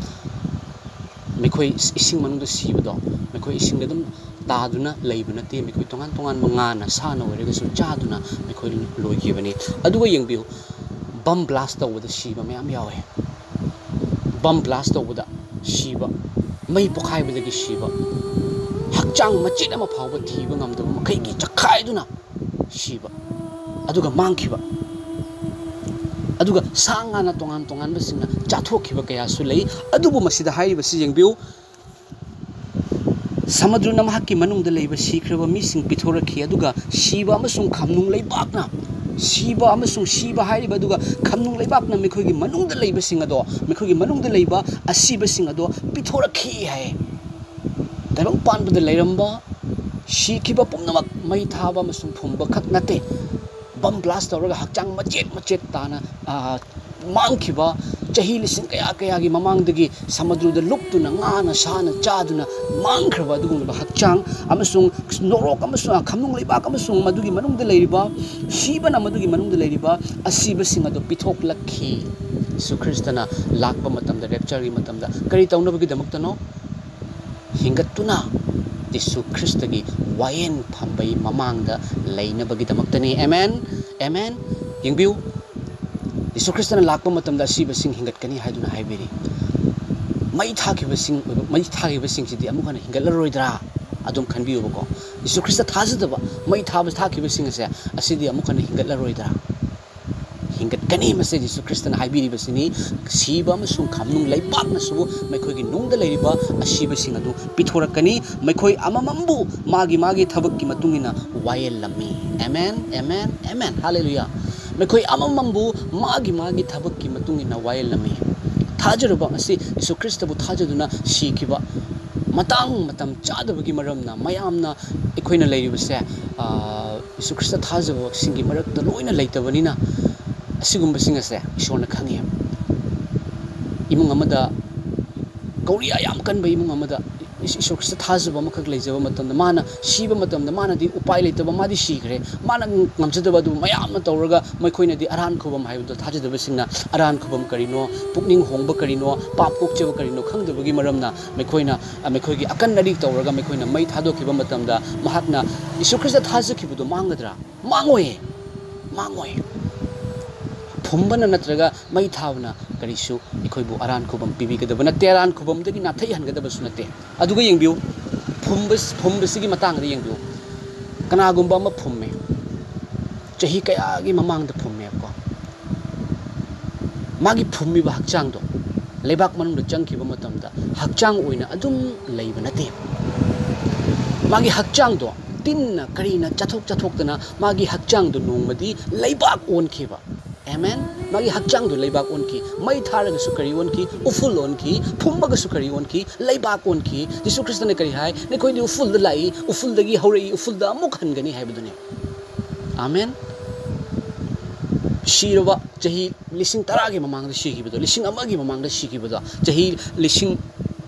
ꯃꯈꯣꯏ ꯏꯁꯤꯡ ꯃꯅꯨꯡꯗ ꯁꯤꯕꯗꯣ, ꯃꯈꯣꯏ ꯏꯁꯤꯡꯗ ꯑꯗꯨꯝ ꯇꯥꯗꯨꯅ ꯂꯩꯕ ꯅꯠꯇꯦ꯫ ꯃꯈꯣꯏ ꯇꯣꯉꯥꯟ ꯇꯣꯉꯥꯟꯕ ꯉꯥꯅ, ꯁꯥꯅ ꯑꯣꯏꯔꯒꯁꯨ ꯆꯥꯗꯨꯅ ꯃꯈꯣꯏ ꯂꯣꯏꯈꯤꯕꯅꯤ꯫ ꯑꯗꯨꯒ ꯌꯦꯡꯕꯤꯌꯨ, ꯕꯝ ꯕ꯭ꯂꯥꯁ ꯇꯧꯕꯗ ꯁꯤꯕ ꯃꯌꯥꯝ ꯌꯥꯎꯋꯦ꯫ ꯕꯝ ꯕ꯭ꯂꯥꯁ ꯇꯧꯕꯗ ꯁꯤꯕ, ꯃꯩ ꯄꯣꯈꯥꯏꯕꯗꯒꯤ ꯁꯤꯕ, ꯍꯛꯆꯥꯡ ꯃꯆꯦꯠ ꯑꯃ ꯐꯥꯎꯕ ꯊꯤꯕ ꯉꯝꯗꯕ ꯃꯈꯩꯒꯤ ꯆꯈꯥꯏꯗꯨꯅ ꯁꯤꯕ, ꯑꯗꯨꯒ ꯃꯥꯡꯈꯤꯕ, ꯑꯗꯨꯒ ꯁꯥ ꯉꯥꯅ ꯇꯣꯉꯥꯟ ꯇꯣꯉꯥꯟꯕꯁꯤꯡꯅ ꯆꯥꯊꯣꯛꯈꯤꯕ ꯀꯌꯥꯁꯨ ꯂꯩ꯫ ꯑꯗꯨꯕꯨ ꯃꯁꯤꯗ ꯍꯥꯏꯔꯤꯕꯁꯤ ꯌꯦꯡꯕꯤꯌꯨ, ꯁꯃꯨꯗ꯭ꯔꯅ ꯃꯍꯥꯛꯀꯤ ꯃꯅꯨꯡꯗ ꯂꯩꯕ ꯁꯤꯈ꯭ꯔꯕ ꯃꯤꯁꯤꯡ ꯄꯤꯊꯣꯔꯛꯈꯤ, ꯑꯗꯨꯒ ꯁꯤꯕ ꯑꯃꯁꯨꯡ ꯈꯝꯅꯨꯡ ꯂꯩꯕꯥꯛꯅ, ꯁꯤꯕ ꯑꯃꯁꯨꯡ ꯁꯤꯕ ꯍꯥꯏꯔꯤꯕ, ꯑꯗꯨꯒ ꯈꯝꯅꯨꯡ ꯂꯩꯕꯥꯛꯅ ꯃꯈꯣꯏꯒꯤ ꯃꯅꯨꯡꯗ ꯂꯩꯕꯁꯤꯡ ꯑꯗꯣ, ꯃꯈꯣꯏꯒꯤ ꯃꯅꯨꯡꯗ ꯂꯩꯕ ꯑꯁꯤꯕꯁꯤꯡ ꯑꯗꯣ ꯄꯤꯊꯣꯔꯛꯈꯤ ꯍꯥꯏ꯫ ꯇꯥꯏꯕꯪ ꯄꯥꯟꯕꯗ ꯂꯩꯔꯝꯕ ꯁꯤꯈꯤꯕ ꯄꯨꯝꯅꯃꯛ ꯃꯩ ꯊꯥꯕ ꯑꯃꯁꯨꯡ ꯐꯨꯝꯕ ꯈꯛ ꯅꯠꯇꯦ, ꯕꯝ ꯕ꯭ꯂꯥꯁ ꯇꯧꯔꯒ ꯍꯛꯆꯥꯡ ꯃꯆꯦꯠ ꯃꯆꯦꯠ ꯇꯥꯅ, ꯑ, ꯃꯥꯡꯈꯤꯕ, ꯆꯍꯤ ꯂꯤꯁꯤꯡ ꯀꯌꯥ ꯀꯌꯥꯒꯤ ꯃꯃꯥꯡꯗꯒꯤ ꯁꯃꯨꯗ꯭ꯔꯗ ꯂꯨꯞꯇꯨꯅ ꯉꯥꯅ ꯁꯥꯅ ꯆꯥꯗꯨꯅ ꯃꯥꯡꯈ꯭ꯔꯕ ꯑꯗꯨꯒꯨꯝꯂꯕ ꯍꯛꯆꯥꯡ, ꯑꯃꯁꯨꯡ ꯅꯣꯔꯣꯛ ꯑꯃꯁꯨꯡ ꯈꯝꯅꯨꯡ ꯂꯩꯕꯥꯛ ꯑꯃꯁꯨꯡ ꯃꯗꯨꯒꯤ ꯃꯅꯨꯡꯗ ꯂꯩꯔꯤꯕ, ꯁꯤꯕꯅ ꯃꯗꯨꯒꯤ ꯃꯅꯨꯡꯗ ꯂꯩꯔꯤꯕ ꯑꯁꯤꯕꯁꯤꯡ ꯑꯗꯨ ꯄꯤꯊꯣꯛꯂꯛꯈꯤ꯫ ꯌꯤꯁꯨ ꯈ꯭ꯔꯤꯁꯇꯅ ꯂꯥꯛꯄ ꯃꯇꯝꯗ, ꯔꯦꯞꯆꯔꯒꯤ ꯃꯇꯝꯗ ꯀꯔꯤ ꯇꯧꯅꯕꯒꯤꯗꯃꯛꯇꯅꯣ? ꯍꯤꯡꯒꯠꯇꯨꯅ ꯌꯤꯁꯨ ꯈ꯭ꯔꯤꯁꯇꯒꯤ ꯋꯥꯌꯦꯜ ꯐꯝꯕꯒꯤ ꯃꯃꯥꯡꯗ ꯂꯩꯅꯕꯒꯤꯗꯃꯛꯇꯅꯤ꯫ ꯑꯦꯃꯦꯟ, ꯑꯦꯃꯦꯟ꯫ ꯌꯦꯡꯕꯤꯌꯨ, ꯌꯤꯁꯨ ꯈ꯭ꯔꯤꯁꯇꯅ ꯂꯥꯛꯄ ꯃꯇꯝꯗ ꯑꯁꯤꯕꯁꯤꯡ ꯍꯤꯡꯒꯠꯀꯅꯤ ꯍꯥꯏꯗꯨꯅ ꯍꯥꯏꯕꯤꯔꯤ꯫ ꯃꯩ ꯊꯥꯈꯤꯕꯁꯤꯡ, ꯃꯩ ꯊꯥꯈꯤꯕꯁꯤꯡꯁꯤꯗꯤ ꯑꯃꯨꯛ ꯍꯟꯅ ꯍꯤꯡꯒꯠꯂꯔꯣꯏꯗ꯭ꯔꯥ? ꯑꯗꯨꯝ ꯈꯟꯕꯤꯌꯨꯕꯀꯣ꯫ ꯌꯤꯁꯨ ꯈ꯭ꯔꯤꯁꯇ ꯊꯥꯖꯗꯕ, ꯃꯩ ꯊꯥꯕ, ꯊꯥꯈꯤꯕꯁꯤꯡ ꯑꯁꯦ, ꯑꯁꯤꯗꯤ ꯑꯃꯨꯛ ꯍꯟꯅ ꯍꯤꯡꯒꯠꯂꯔꯣꯏꯗ꯭ꯔꯥ? ꯍꯤꯡꯒꯠꯀꯅꯤ꯫ ꯃꯁꯤ ꯌꯤꯁꯨ ꯈ꯭ꯔꯤꯁꯇꯅ ꯍꯥꯏꯕꯤꯔꯤꯕꯁꯤꯅꯤ꯫ ꯁꯤꯕ ꯑꯃꯁꯨꯡ ꯈꯝꯅꯨꯡ ꯂꯩꯕꯥꯛꯅꯁꯨ ꯃꯈꯣꯏꯒꯤ ꯅꯨꯡꯗ ꯂꯩꯔꯤꯕ ꯑꯁꯤꯕꯁꯤꯡ ꯑꯗꯨ ꯄꯤꯊꯣꯔꯛꯀꯅꯤ꯫ ꯃꯈꯣꯏ ꯑꯃꯃꯝꯕꯨ ꯃꯥꯒꯤ ꯃꯥꯒꯤ ꯊꯕꯛꯀꯤ ꯃꯇꯨꯡ ꯏꯟꯅ ꯋꯥꯌꯦꯜꯂꯝꯃꯤ꯫ ꯑꯦꯃꯦꯟ, ꯑꯦꯃꯦꯟ, ꯑꯦꯃꯦꯟ꯫ ꯍꯥꯂꯦꯂꯨꯌꯥ꯫ ꯃꯈꯣꯏ ꯑꯃꯃꯝꯕꯨ ꯃꯥꯒꯤ ꯃꯥꯒꯤ ꯊꯕꯛꯀꯤ ꯃꯇꯨꯡ ꯏꯟꯅ ꯋꯥꯌꯦꯜꯂꯝꯃꯤ꯫ ꯊꯥꯖꯔꯨꯕ ꯉꯁꯤ ꯌꯤꯁꯨ ꯈ꯭ꯔꯤꯁꯇꯕꯨ ꯊꯥꯖꯗꯨꯅ ꯁꯤꯈꯤꯕ, ꯃꯇꯥꯡ ꯃꯇꯝ ꯆꯥꯗꯕꯒꯤ ꯃꯔꯝꯅ ꯃꯌꯥꯝꯅ ꯑꯩꯈꯣꯏꯅ ꯂꯩꯔꯤꯕꯁꯦ, ꯑꯥ, ꯌꯤꯁꯨ ꯈ꯭ꯔꯤꯁꯇ ꯊꯥꯖꯕꯁꯤꯡꯒꯤ ꯃꯔꯛꯇ ꯂꯣꯏꯅ ꯂꯩꯇꯕꯅꯤꯅ, ꯑꯁꯤꯒꯨꯝꯕꯁꯤꯡ ꯑꯁꯦ ꯏꯁꯣꯔꯅ ꯈꯪꯉꯤ꯫ ꯏꯃꯨꯡ ꯑꯃꯗ, ꯀꯧꯔꯤꯌꯥ ꯌꯥꯝ ꯀꯟꯕ ꯏꯃꯨꯡ ꯑꯃꯗ ꯏꯁ-, ꯌꯤꯁꯨ ꯈ꯭ꯔꯤꯁꯇ ꯊꯥꯖꯕ ꯑꯃꯈꯛ ꯂꯩꯖꯕ ꯃꯇꯝꯗ, ꯃꯥꯅ ꯁꯤꯕ ꯃꯇꯝꯗ, ꯃꯥꯅꯗꯤ ꯎꯄꯥꯏ ꯂꯩꯇꯕ, ꯃꯥꯗꯤ ꯁꯤꯈ꯭ꯔꯦ, ꯃꯥꯅ ꯉꯝꯖꯗꯕ ꯑꯗꯨ ꯃꯌꯥꯝ ꯑꯃ ꯇꯧꯔꯒ, ꯃꯈꯣꯏꯅꯗꯤ ꯑꯔꯥꯟ ꯈꯨꯕꯝ ꯍꯥꯏꯕꯗꯣ, ꯊꯥꯖꯗꯕꯁꯤꯡꯅ ꯑꯔꯥꯟ ꯈꯨꯕꯝ ꯀꯔꯤꯅꯣ, ꯄꯨꯛꯅꯤꯡ ꯍꯣꯡꯕ ꯀꯔꯤꯅꯣ, ꯄꯥꯞ ꯀꯣꯛꯆꯕ ꯀꯔꯤꯅꯣ ꯈꯪꯗꯕꯒꯤ ꯃꯔꯝꯅ, ꯃꯈꯣꯏꯅ, ꯑ, ꯃꯈꯣꯏꯒꯤ ꯑꯀꯟ ꯑꯔꯤꯡ ꯇꯧꯔꯒ ꯃꯈꯣꯏꯅ ꯃꯩ ꯊꯥꯗꯣꯛꯈꯤꯕ ꯃꯇꯝꯗ, ꯃꯍꯥꯛꯅ ꯌꯤꯁꯨ ꯈ꯭ꯔꯤꯁꯇ ꯊꯥꯖꯈꯤꯕꯗꯨ ꯃꯥꯡꯒꯗ꯭ꯔꯥ? ꯃꯥꯡꯉꯣꯏ, ꯃꯥꯡꯉꯣꯏ꯫ ꯐꯨꯝꯕꯅ ꯅꯠꯇ꯭ꯔꯒ ꯃꯩ ꯊꯥꯕꯅ ꯀꯔꯤꯁꯨ ꯑꯩꯈꯣꯏꯕꯨ ꯑꯔꯥꯟ ꯈꯨꯕꯝ ꯄꯤꯕꯤꯒꯗꯕ ꯅꯠꯇꯦ, ꯑꯔꯥꯟ ꯈꯨꯕꯝꯗꯒꯤ ꯅꯥꯊꯩꯍꯟꯒꯗꯕꯁꯨ ꯅꯠꯇꯦ꯫ ꯑꯗꯨꯒ ꯌꯦꯡꯕꯤꯌꯨ, ꯐꯨꯝꯕ-, ꯐꯨꯝꯕꯁꯤꯒꯤ ꯃꯇꯥꯡꯗ ꯌꯦꯡꯕꯤꯌꯨ꯫ ꯀꯅꯥꯒꯨꯝꯕ ꯑꯃ ꯐꯨꯝꯃꯦ, ꯆꯍꯤ ꯀꯌꯥꯒꯤ ꯃꯃꯥꯡꯗ ꯐꯨꯝꯃꯦꯕꯀꯣ꯫ ꯃꯥꯒꯤ ꯐꯨꯝꯃꯤꯕ ꯍꯛꯆꯥꯡꯗꯣ ꯂꯩꯕꯥꯛ ꯃꯅꯨꯡꯗ ꯆꯪꯈꯤꯕ ꯃꯇꯝꯗ ꯍꯛꯆꯥꯡ ꯑꯣꯏꯅ ꯑꯗꯨꯝ ꯂꯩꯕ ꯅꯠꯇꯦ꯫ ꯃꯥꯒꯤ ꯍꯛꯆꯥꯡꯗꯣ ꯇꯤꯟꯅ ꯀꯔꯤꯅ ꯆꯥꯊꯣꯛ ꯆꯥꯊꯣꯛꯇꯅ ꯃꯥꯒꯤ ꯍꯛꯆꯥꯡꯗꯣ ꯅꯣꯡꯃꯗꯤ ꯂꯩꯕꯥꯛ ꯑꯣꯟꯈꯤꯕ꯫ ꯑꯦꯃꯦꯟ꯫ ꯃꯥꯒꯤ ꯍꯛꯆꯥꯡꯗꯣ ꯂꯩꯕꯥꯛ ꯑꯣꯟꯈꯤ꯫ ꯃꯩ ꯊꯥꯔꯒꯁꯨ ꯀꯔꯤ ꯑꯣꯟꯈꯤ? ꯎꯐꯨꯜ ꯑꯣꯟꯈꯤ꯫ ꯐꯨꯝꯕꯒꯁꯨ ꯀꯔꯤ ꯑꯣꯟꯈꯤ? ꯂꯩꯕꯥꯛ ꯑꯣꯟꯈꯤ꯫ ꯖꯤꯁꯨ ꯈ꯭ꯔꯤꯁꯇꯅ ꯀꯔꯤ ꯍꯥꯏ? "ꯅꯈꯣꯏꯗꯤ ꯎꯐꯨꯜꯗ ꯂꯥꯛꯏ, ꯎꯐꯨꯜꯗꯒꯤ ꯍꯧꯔꯛꯏ, ꯎꯐꯨꯜꯗ ꯑꯃꯨꯛ ꯍꯟꯒꯅꯤ" ꯍꯥꯏꯕꯗꯨꯅꯤ꯫ ꯑꯥꯃꯦꯟ꯫ ꯁꯤꯔꯕ ꯆꯍꯤ ꯂꯤꯁꯤꯡ ꯇꯔꯥꯒꯤ ꯃꯃꯥꯡꯗ ꯁꯤꯈꯤꯕꯗꯣ, ꯂꯤꯁꯤꯡ ꯑꯃꯒꯤ ꯃꯃꯥꯡꯗ ꯁꯤꯈꯤꯕꯗꯣ, ꯆꯍꯤ ꯂꯤꯁꯤꯡ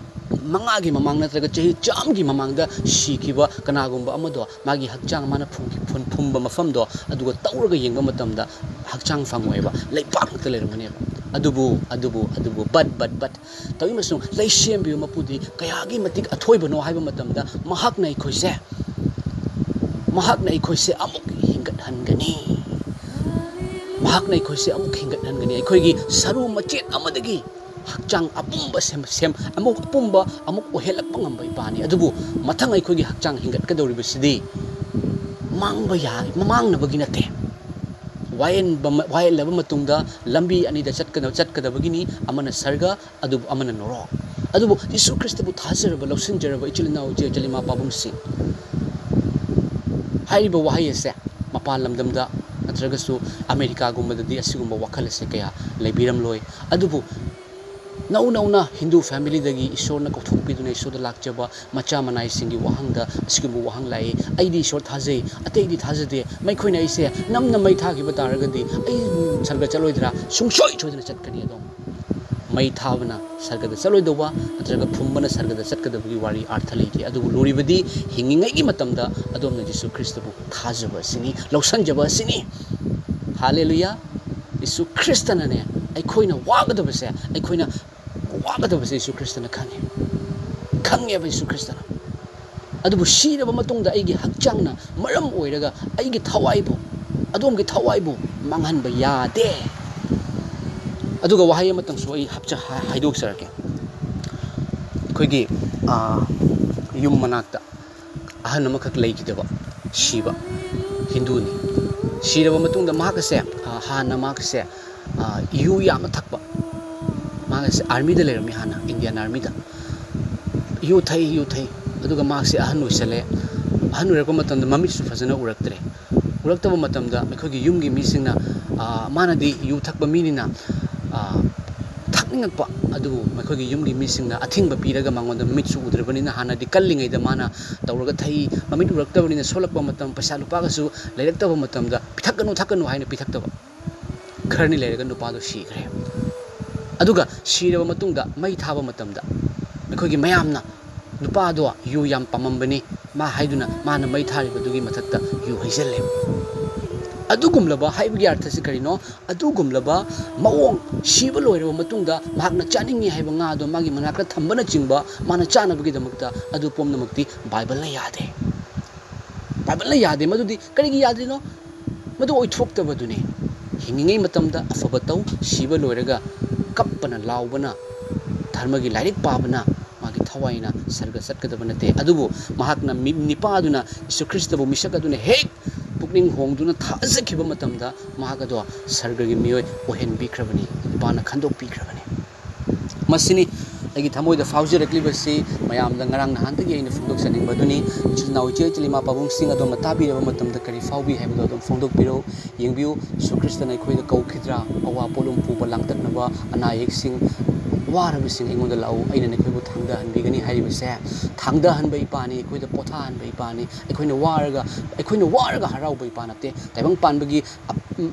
ꯃꯉꯥꯒꯤ ꯃꯃꯥꯡ ꯅꯠꯇ꯭ꯔꯒ ꯆꯍꯤ ꯆꯥꯝꯒꯤ ꯃꯃꯥꯡꯗ ꯁꯤꯈꯤꯕ ꯀꯅꯥꯒꯨꯝꯕ ꯑꯃꯗꯣ, ꯃꯥꯒꯤ ꯍꯛꯆꯥꯡ ꯃꯥꯅ ꯐꯨꯝꯈꯤ-, ꯐꯨꯝ-, ꯐꯨꯝꯕ ꯃꯐꯝꯗꯣ ꯑꯗꯨꯒ ꯇꯧꯔꯒ ꯌꯦꯡꯕ ꯃꯇꯝꯗ ꯍꯛꯆꯥꯡ ꯐꯪꯉꯣꯏꯕ, ꯂꯩꯕꯥꯛ ꯉꯥꯛꯇ ꯂꯩꯔꯝꯒꯅꯦꯕ꯫ ꯑꯗꯨꯕꯨ, ꯑꯗꯨꯕꯨ, ꯑꯗꯨꯕꯨ, but, but, but, ꯇꯧꯏ ꯑꯃꯁꯨꯡ ꯂꯩꯁꯦꯝꯕꯤꯕ ꯃꯄꯨꯗꯤ ꯀꯌꯥꯒꯤ ꯃꯇꯤꯛ ꯑꯊꯣꯏꯕꯅꯣ ꯍꯥꯏꯕ ꯃꯇꯝꯗ ꯃꯍꯥꯛꯅ ꯑꯩꯈꯣꯏꯁꯦ, ꯃꯍꯥꯛꯅ ꯑꯩꯈꯣꯏꯁꯦ ꯑꯃꯨꯛ ꯍꯤꯡꯒꯠꯍꯟꯒꯅꯤ꯫ ꯃꯍꯥꯛꯅ ꯑꯩꯈꯣꯏꯁꯦ ꯑꯃꯨꯛ ꯍꯤꯡꯒꯠꯍꯟꯒꯅꯤ꯫ ꯑꯩꯈꯣꯏꯒꯤ ꯁꯔꯨ ꯃꯆꯦꯠ ꯑꯃꯗꯒꯤ ꯍꯛꯆꯥꯡ ꯑꯄꯨꯝꯕ ꯁꯦꯝ-, ꯁꯦꯝ-, ꯑꯃꯨꯛ ꯑꯄꯨꯝꯕ ꯑꯃꯨꯛ ꯑꯣꯏꯍꯜꯂꯛꯄ ꯉꯝꯕ ꯏꯄꯥꯅꯤ꯫ ꯑꯗꯨꯕꯨ ꯃꯊꯪ ꯑꯩꯈꯣꯏꯒꯤ ꯍꯛꯆꯥꯡ ꯍꯤꯡꯒꯠꯀꯗꯧꯔꯤꯕꯁꯤꯗꯤ ꯃꯥꯡꯕ ꯌꯥ-, ꯃꯥꯡꯅꯕꯒꯤ ꯅꯠꯇꯦ꯫ ꯋꯥꯌꯦꯟꯕ ꯃ-, ꯋꯥꯌꯦꯜꯂꯕ ꯃꯇꯨꯡꯗ ꯂꯝꯕꯤ ꯑꯅꯤꯗ ꯆꯠꯀꯗ-, ꯆꯠꯀꯗꯕꯒꯤꯅꯤ, ꯑꯃꯅ ꯁꯔꯒ, ꯑꯗꯨꯕꯨ ꯑꯃꯅ ꯅꯣꯔꯣꯛ꯫ ꯑꯗꯨꯕꯨ ꯌꯤꯁꯨ ꯈ꯭ꯔꯤꯁꯇꯕꯨ ꯊꯥꯖꯔꯕ, ꯂꯧꯁꯤꯟꯖꯔꯕ ꯏꯆꯤꯜ ꯏꯅꯥꯎ, ꯏꯆꯦ ꯏꯆꯜ, ꯏꯃꯥ ꯄꯥꯕꯨꯡꯁꯤꯡ, ꯍꯥꯏꯔꯤꯕ ꯋꯥꯍꯩ ꯑꯁꯦ ꯃꯄꯥꯟ ꯂꯝꯗꯝꯗ ꯅꯠꯇ꯭ꯔꯒꯁꯨ ꯑꯃꯦꯔꯤꯀꯥꯒꯨꯝꯕꯗꯗꯤ ꯑꯁꯤꯒꯨꯝꯕ ꯋꯥꯈꯜ ꯑꯁꯦ ꯀꯌꯥ ꯂꯩꯕꯤꯔꯝꯂꯣꯏ꯫ ꯑꯗꯨꯕꯨ ꯅꯧ ꯅꯧꯅ ꯍꯤꯟꯗꯨ ꯐꯦꯃꯤꯂꯤꯗꯒꯤ ꯏꯁꯣꯔꯅ ꯀꯧꯊꯣꯛꯄꯤꯗꯨꯅ ꯏꯁꯣꯔꯗ ꯂꯥꯛꯆꯕ ꯃꯆꯥ ꯃꯅꯥꯏꯁꯤꯡꯒꯤ ꯋꯥꯍꯪꯗ ꯑꯁꯤꯒꯨꯝꯕ ꯋꯥꯍꯪ ꯂꯥꯛꯏ, "ꯑꯩꯗꯤ ꯏꯁꯣꯔ ꯊꯥꯖꯩ, ꯑꯇꯩꯗꯤ ꯊꯥꯖꯗꯦ, ꯃꯈꯣꯏꯅ ꯑꯩꯁꯦ ꯅꯝꯅ ꯃꯩ ꯊꯥꯈꯤꯕ ꯇꯥꯔꯒꯗꯤ ꯑꯩ ꯁꯔꯒ ꯆꯠꯂꯣꯏꯗ꯭ꯔꯥ?" ꯁꯨꯡꯁꯣꯏ ꯁꯣꯏꯗꯅ ꯆꯠꯀꯅꯤ꯫ ꯑꯗꯣ ꯃꯩ ꯊꯥꯕꯅ ꯁꯔꯒꯗ ꯆꯠꯂꯣꯏꯗꯧꯕ ꯅꯠꯇ꯭ꯔꯒ ꯐꯨꯝꯕꯅ ꯁꯔꯒꯗ ꯆꯠꯀꯗꯕꯒꯤ ꯋꯥꯔꯤ ꯑꯥꯔꯊ ꯂꯩꯇꯦ꯫ ꯑꯗꯨꯕꯨ ꯂꯨꯔꯤꯕꯗꯤ ꯍꯤꯡꯉꯤꯉꯩꯒꯤ ꯃꯇꯝꯗ ꯑꯗꯣꯝꯅ ꯖꯤꯁꯨ ꯈ꯭ꯔꯤꯁꯇꯕꯨ ꯊꯥꯖꯕ ꯑꯁꯤꯅꯤ, ꯂꯧꯁꯟꯖꯕ ꯑꯁꯤꯅꯤ꯫ ꯍꯥꯂꯦꯂꯨꯌꯥ! ꯖꯤꯁꯨ ꯈ꯭ꯔꯤꯁꯇꯅꯅꯦ ꯑꯩꯈꯣꯏꯅ ꯋꯥꯒꯗꯕꯁꯦ, ꯑꯩꯈꯣꯏꯅ ꯋꯥꯒꯗꯕꯁꯦ ꯖꯤꯁꯨ ꯈ꯭ꯔꯤꯁꯇꯅ ꯈꯪꯉꯦ, ꯈꯪꯉꯦꯕ ꯖꯤꯁꯨ ꯈ꯭ꯔꯤꯁꯇꯅ꯫ ꯑꯗꯨꯕꯨ ꯁꯤꯔꯕ ꯃꯇꯨꯡꯗ ꯑꯩꯒꯤ ꯍꯛꯆꯥꯡꯅ ꯃꯔꯝ ꯑꯣꯏꯔꯒ ꯑꯩꯒꯤ ꯊꯋꯥꯏꯕꯨ, ꯑꯗꯣꯝꯒꯤ ꯊꯋꯥꯏꯕꯨ ꯃꯥꯡꯍꯟꯕ ꯌꯥꯗꯦ꯫ ꯑꯗꯨꯒ ꯋꯥꯍꯩ ꯑꯃꯇꯪꯁꯨ ꯑꯩ ꯍꯥꯞꯆ-, ꯍꯥ-, ꯍꯥꯏꯗꯣꯛꯆꯔꯛꯀꯦ꯫ ꯑꯩꯈꯣꯏꯒꯤ, ꯑꯥ, ꯌꯨꯝ ꯃꯅꯥꯛꯇ ꯑꯍꯟ ꯑꯃꯈꯛ ꯂꯩꯈꯤꯗꯕ, ꯁꯤꯕ, ꯍꯤꯟꯗꯨꯅꯤ꯫ ꯁꯤꯔꯕ ꯃꯇꯨꯡꯗ ꯃꯍꯥꯛ ꯑꯁꯦ, ꯑꯥ, ꯍꯥꯟꯅ ꯃꯍꯥꯛ ꯑꯁꯦ, ꯑꯥ, ꯌꯨ ꯌꯥꯝꯅ ꯊꯛꯄ꯫ ꯃꯍꯥꯛ ꯑꯁꯦ ꯑꯥꯔꯃꯤꯗ ꯂꯩꯔꯝꯃꯤ ꯍꯥꯟꯅ, ꯏꯟꯗꯤꯌꯥꯟ ꯑꯥꯔꯃꯤꯗ꯫ ꯌꯨ ꯊꯛꯏ, ꯌꯨ ꯊꯛꯏ꯫ ꯑꯗꯨꯒ ꯃꯍꯥꯛꯁꯦ ꯑꯍꯟ ꯑꯣꯏꯁꯜꯂꯦ꯫ ꯑꯍꯟ ꯑꯣꯏꯔꯛꯄ ꯃꯇꯝꯗ ꯃꯃꯤꯠꯁꯨ ꯐꯖꯅ ꯎꯔꯛꯇ꯭ꯔꯦ꯫ ꯎꯔꯛꯇꯕ ꯃꯇꯝꯗ ꯑꯩꯈꯣꯏꯒꯤ ꯌꯨꯝꯒꯤ ꯃꯤꯁꯤꯡꯅ, ꯑ, ꯃꯥꯅꯗꯤ ꯌꯨ ꯊꯛꯄ ꯃꯤꯅꯤꯅ, ꯑ, ꯊꯛꯅꯤꯡꯉꯛꯄ, ꯑꯗꯨꯕꯨ ꯃꯈꯣꯏꯒꯤ ꯌꯨꯝꯒꯤ ꯃꯤꯁꯤꯡꯅ ꯑꯊꯤꯡꯕ ꯄꯤꯔꯒ ꯃꯉꯣꯟꯗ ꯃꯃꯤꯠꯁꯨ ꯎꯗ꯭ꯔꯕꯅꯤꯅ, ꯍꯥꯟꯅꯗꯤ ꯀꯜꯂꯤꯉꯩꯗ ꯃꯥꯅ ꯇꯧꯔꯒ ꯊꯛꯏ, ꯃꯃꯤꯠ ꯎꯔꯛꯇꯕꯅꯤꯅ ꯁꯣꯜꯂꯛꯄ ꯃꯇꯝ, ꯄꯩꯁꯥ ꯂꯨꯄꯥꯒꯁꯨ ꯂꯩꯔꯛꯇꯕ ꯃꯇꯝꯗ, "ꯄꯤꯊꯛꯀꯅꯨ, ꯊꯛꯀꯅꯨ" ꯍꯥꯏꯅ ꯄꯤꯊꯛꯇꯕ꯫ ꯈꯔꯅꯤ ꯂꯩꯔꯒ ꯅꯨꯄꯥꯗꯣ ꯁꯤꯈ꯭ꯔꯦ꯫ ꯑꯗꯨꯒ ꯁꯤꯔꯕ ꯃꯇꯨꯡꯗ ꯃꯩ ꯊꯥꯕ ꯃꯇꯝꯗ ꯑꯩꯈꯣꯏꯒꯤ ꯃꯌꯥꯝꯅ ꯅꯨꯄꯥꯗꯣ ꯌꯨ ꯌꯥꯝ ꯄꯥꯝꯃꯝꯕꯅꯤ, ꯃꯥ ꯍꯥꯏꯗꯨꯅ ꯃꯥꯅ ꯃꯩ ꯊꯥꯔꯤꯕꯗꯨꯒꯤ ꯃꯊꯛꯇ ꯌꯨ ꯍꯩꯖꯤꯜꯂꯦ꯫ ꯑꯗꯨꯒꯨꯝꯂꯕ ꯍꯥꯏꯕꯒꯤ ꯑꯔꯊꯁꯤ ꯀꯔꯤꯅꯣ? ꯑꯗꯨꯒꯨꯝꯂꯕ ꯃꯑꯣꯡ, ꯁꯤꯕ ꯂꯣꯏꯔꯕ ꯃꯇꯨꯡꯗ ꯃꯍꯥꯛꯅ ꯆꯥꯅꯤꯡꯉꯤ ꯍꯥꯏꯕ ꯉꯥ ꯑꯗꯣ ꯃꯥꯒꯤ ꯃꯅꯥꯛꯇ ꯊꯝꯕꯅꯆꯤꯡꯕ ꯃꯥꯅ ꯆꯥꯅꯕꯒꯤꯗꯃꯛꯇ, ꯑꯗꯨ ꯄꯨꯝꯅꯃꯛꯇꯤ ꯕꯥꯏꯕꯜꯅ ꯌꯥꯗꯦ꯫ ꯕꯥꯏꯕꯜꯅ ꯌꯥꯗꯦ꯫ ꯃꯗꯨꯗꯤ ꯀꯔꯤꯒꯤ ꯌꯥꯗ꯭ꯔꯤꯅꯣ? ꯃꯗꯨ ꯑꯣꯏꯊꯣꯛꯇꯕꯗꯨꯅꯤ꯫ ꯍꯤꯡꯉꯤꯉꯩ ꯃꯇꯝꯗ ꯑꯐꯕ ꯇꯧ, ꯁꯤꯕ ꯂꯣꯏꯔꯒ ꯀꯞꯄꯅ ꯂꯥꯎꯕꯅ, ꯙꯔꯃꯒꯤ ꯂꯥꯏꯔꯤꯛ ꯄꯥꯕꯅ ꯃꯥꯒꯤ ꯊꯋꯥꯏꯅ ꯁꯔꯒ ꯆꯠꯀꯗꯕ ꯅꯠꯇꯦ꯫ ꯑꯗꯨꯕꯨ ꯃꯍꯥꯛꯅ ꯃꯤ-, ꯅꯤꯄꯥꯗꯨꯅ ꯌꯤꯁꯨ ꯈ꯭ꯔꯤꯁꯇꯕꯨ ꯃꯤꯁꯛ ꯑꯗꯨꯅ ꯍꯦꯛ ꯄꯨꯛꯅꯤꯡ ꯍꯣꯡꯗꯨꯅ ꯊꯥꯖꯈꯤꯕ ꯃꯇꯝꯗ ꯃꯍꯥꯛ ꯑꯗꯣ ꯁꯔꯒꯒꯤ ꯃꯤꯑꯣꯏ ꯑꯣꯏꯍꯟꯕꯤꯈ꯭ꯔꯕꯅꯤ, ꯅꯤꯄꯥꯅ ꯈꯟꯗꯣꯛꯄꯤꯈ꯭ꯔꯕꯅꯤ꯫ ꯃꯁꯤꯅꯤ ꯑꯩꯒꯤ ꯊꯃꯣꯏꯗ ꯐꯥꯎꯖꯔꯛꯂꯤꯕꯁꯤ꯫ ꯃꯌꯥꯝꯗ ꯉꯔꯥꯡ ꯅꯍꯥꯟꯗꯒꯤ ꯑꯩꯅ ꯐꯣꯡꯗꯣꯛꯆꯅꯤꯡꯕ ꯑꯗꯨꯅꯤ꯫ ꯏꯆꯤꯜ ꯏꯅꯥꯎ ꯏꯆꯦ ꯏꯆꯤꯜ ꯏꯃꯥ ꯄꯥꯕꯨꯡꯁꯤꯡ, ꯑꯗꯣꯝꯅ ꯇꯥꯕꯤꯔꯕ ꯃꯇꯝꯗ ꯀꯔꯤ ꯐꯥꯎꯕꯤ ꯍꯥꯏꯕꯗꯨ ꯑꯗꯨꯝ ꯐꯣꯡꯗꯣꯛꯄꯤꯔꯛꯎ꯫ ꯌꯦꯡꯕꯤꯌꯨ, ꯌꯤꯁꯨ ꯈ꯭ꯔꯤꯁꯇꯅ ꯑꯩꯈꯣꯏꯗ ꯀꯧꯈꯤꯗ꯭ꯔꯥ? ꯑꯋꯥ ꯄꯣꯠꯂꯨꯝ ꯄꯨꯕ, ꯂꯥꯡꯇꯛꯅꯕ, ꯑꯅꯥ ꯑꯌꯦꯛꯁꯤꯡ, ꯋꯥꯔꯕꯁꯤꯡ, ꯑꯩꯉꯣꯟꯗ ꯂꯥꯛꯎ, ꯑꯩꯅ ꯅꯈꯣꯏꯕꯨ ꯊꯥꯡꯗꯍꯟꯕꯤꯒꯅꯤ ꯍꯥꯏꯔꯤꯕꯁꯦ꯫ ꯊꯥꯡꯗꯍꯟꯕ ꯏꯄꯥꯅꯤ, ꯑꯩꯈꯣꯏꯗ ꯄꯣꯊꯥꯍꯟꯕ ꯏꯄꯥꯅꯤ꯫ ꯑꯩꯈꯣꯏꯅ ꯋꯥꯔꯒ, ꯑꯩꯈꯣꯏꯅ ꯋꯥꯔꯒ ꯍꯔꯥꯎꯕ ꯏꯄꯥ ꯅꯠꯇꯦ꯫ ꯇꯥꯏꯕꯪ ꯄꯥꯟꯕꯒꯤ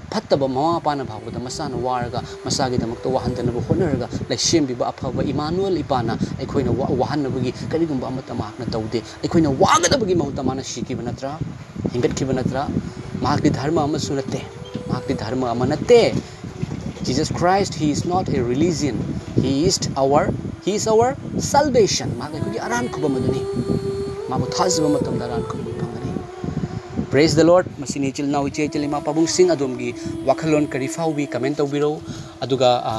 ꯐꯠꯇꯕ ꯃꯃꯥ ꯃꯄꯥꯅ ꯐꯥꯎꯕꯗ ꯃꯆꯥꯅ ꯋꯥꯔꯒ ꯃꯆꯥꯒꯤꯗꯃꯛꯇ ꯋꯥꯍꯟꯗꯅꯕ ꯍꯣꯠꯅꯔꯒ ꯂꯩꯁꯦꯝꯕꯤꯕ ꯑꯐꯕ ꯏꯃꯥꯅꯨꯑꯦꯜ ꯏꯄꯥꯅ ꯑꯩꯈꯣꯏꯅ ꯋꯥ-, ꯋꯥꯍꯟꯅꯕꯒꯤ ꯀꯔꯤꯒꯨꯝꯕ ꯑꯃꯠꯇ ꯃꯍꯥꯛꯅ ꯇꯧꯗꯦ꯫ ꯑꯩꯈꯣꯏꯅ ꯋꯥꯒꯗꯕꯒꯤ ꯃꯍꯨꯠꯇ ꯃꯥꯅ ꯁꯤꯈꯤꯕ ꯅꯠꯇ꯭ꯔꯥ? ꯍꯤꯡꯒꯠꯈꯤꯕ ꯅꯠꯇ꯭ꯔꯥ? ꯃꯍꯥꯛꯇꯤ ꯙꯔꯃ ꯑꯃꯁꯨ ꯅꯠꯇꯦ꯫ ꯃꯍꯥꯛꯇꯤ ꯙꯔꯃ ꯑꯃ ꯅꯠꯇꯦ꯫ Jesus Christ, he is not a religion. He is our, he is our salvation. ꯃꯍꯥꯛ ꯑꯩꯈꯣꯏꯒꯤ ꯑꯔꯥꯟ ꯈꯨꯕꯝ ꯑꯗꯨꯅꯤ꯫ ꯃꯥꯕꯨ ꯊꯥꯖꯕ ꯃꯇꯝꯗ ꯑꯔꯥꯟ ꯈꯨꯕꯝ ꯐꯪꯒꯅꯤ꯫ Praise the Lord. ꯃꯁꯤꯅꯤ ꯏꯆꯤꯜ ꯏꯅꯥꯎ, ꯏꯆꯦ ꯏꯆꯤꯜ ꯏꯃꯥ ꯄꯥꯕꯨꯡꯁꯤꯡ, ꯑꯗꯣꯝꯒꯤ ꯋꯥꯈꯜꯂꯣꯟ ꯀꯔꯤ ꯐꯥꯎꯕꯤ? Comment ꯇꯧꯕꯤꯔꯛꯎ꯫ ꯑꯗꯨꯒ, ꯑ,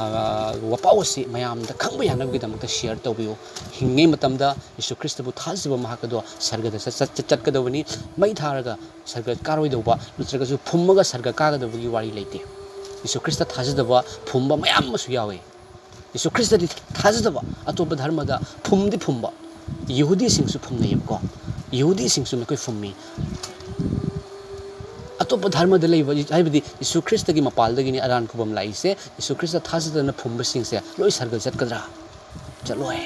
ꯋꯥꯄꯥꯎ ꯑꯁꯤ ꯃꯌꯥꯝꯗ ꯈꯪꯕ ꯌꯥꯅꯕꯒꯤꯗꯃꯛꯇ share ꯇꯧꯕꯤꯌꯨ꯫ ꯍꯤꯡꯉꯤꯉꯩ ꯃꯇꯝꯗ ꯌꯤꯁꯨ ꯈ꯭ꯔꯤꯁꯇꯕꯨ ꯊꯥꯖꯕ ꯃꯍꯥꯛ ꯑꯗꯣ ꯁꯔꯒꯗ ꯆꯠ-, ꯆꯠ-, ꯆꯠꯀꯗꯕꯅꯤ꯫ ꯃꯩ ꯊꯥꯔꯒ ꯁꯔꯒ ꯀꯥꯔꯣꯏꯗꯧꯕ, ꯅꯠꯇ꯭ꯔꯒꯁꯨ ꯐꯨꯝꯃꯒ ꯁꯔꯒ ꯀꯥꯒꯗꯕꯒꯤ ꯋꯥꯔꯤ ꯂꯩꯇꯦ꯫ ꯌꯤꯁꯨ ꯈ꯭ꯔꯤꯁꯇ ꯊꯥꯖꯗꯕ ꯐꯨꯝꯕ ꯃꯌꯥꯝ ꯑꯃꯁꯨ ꯌꯥꯎꯏ꯫ ꯌꯤꯁꯨ ꯈ꯭ꯔꯤꯁꯇꯗꯤ ꯊꯥꯖꯗꯕ, ꯑꯇꯣꯞꯄ ꯙꯔꯃꯗ ꯐꯨꯝꯗꯤ ꯐꯨꯝꯕ, ꯌꯍꯨꯗꯤꯁꯤꯡꯁꯨ ꯐꯨꯝꯅꯩꯌꯦꯕꯀꯣ꯫ ꯌꯍꯨꯗꯤꯁꯤꯡꯁꯨ ꯃꯈꯣꯏ ꯐꯨꯝꯃꯤ꯫ ꯑꯇꯣꯞꯄ ꯙꯔꯃꯗ ꯂꯩꯕ, ꯍꯥꯏꯕꯗꯤ ꯌꯤꯁꯨ ꯈ꯭ꯔꯤꯁꯇꯒꯤ ꯃꯄꯥꯜꯗꯒꯤꯅꯤ ꯑꯔꯥꯟ ꯈꯨꯕꯝ ꯂꯥꯛꯏꯁꯦ꯫ ꯌꯤꯁꯨ ꯈ꯭ꯔꯤꯁꯇ ꯊꯥꯖꯗꯅ ꯐꯨꯝꯕꯁꯤꯡꯁꯦ ꯂꯣꯏ ꯁꯔꯒ ꯆꯠꯀꯗ꯭ꯔꯥ? ꯆꯠꯂꯣꯏ꯫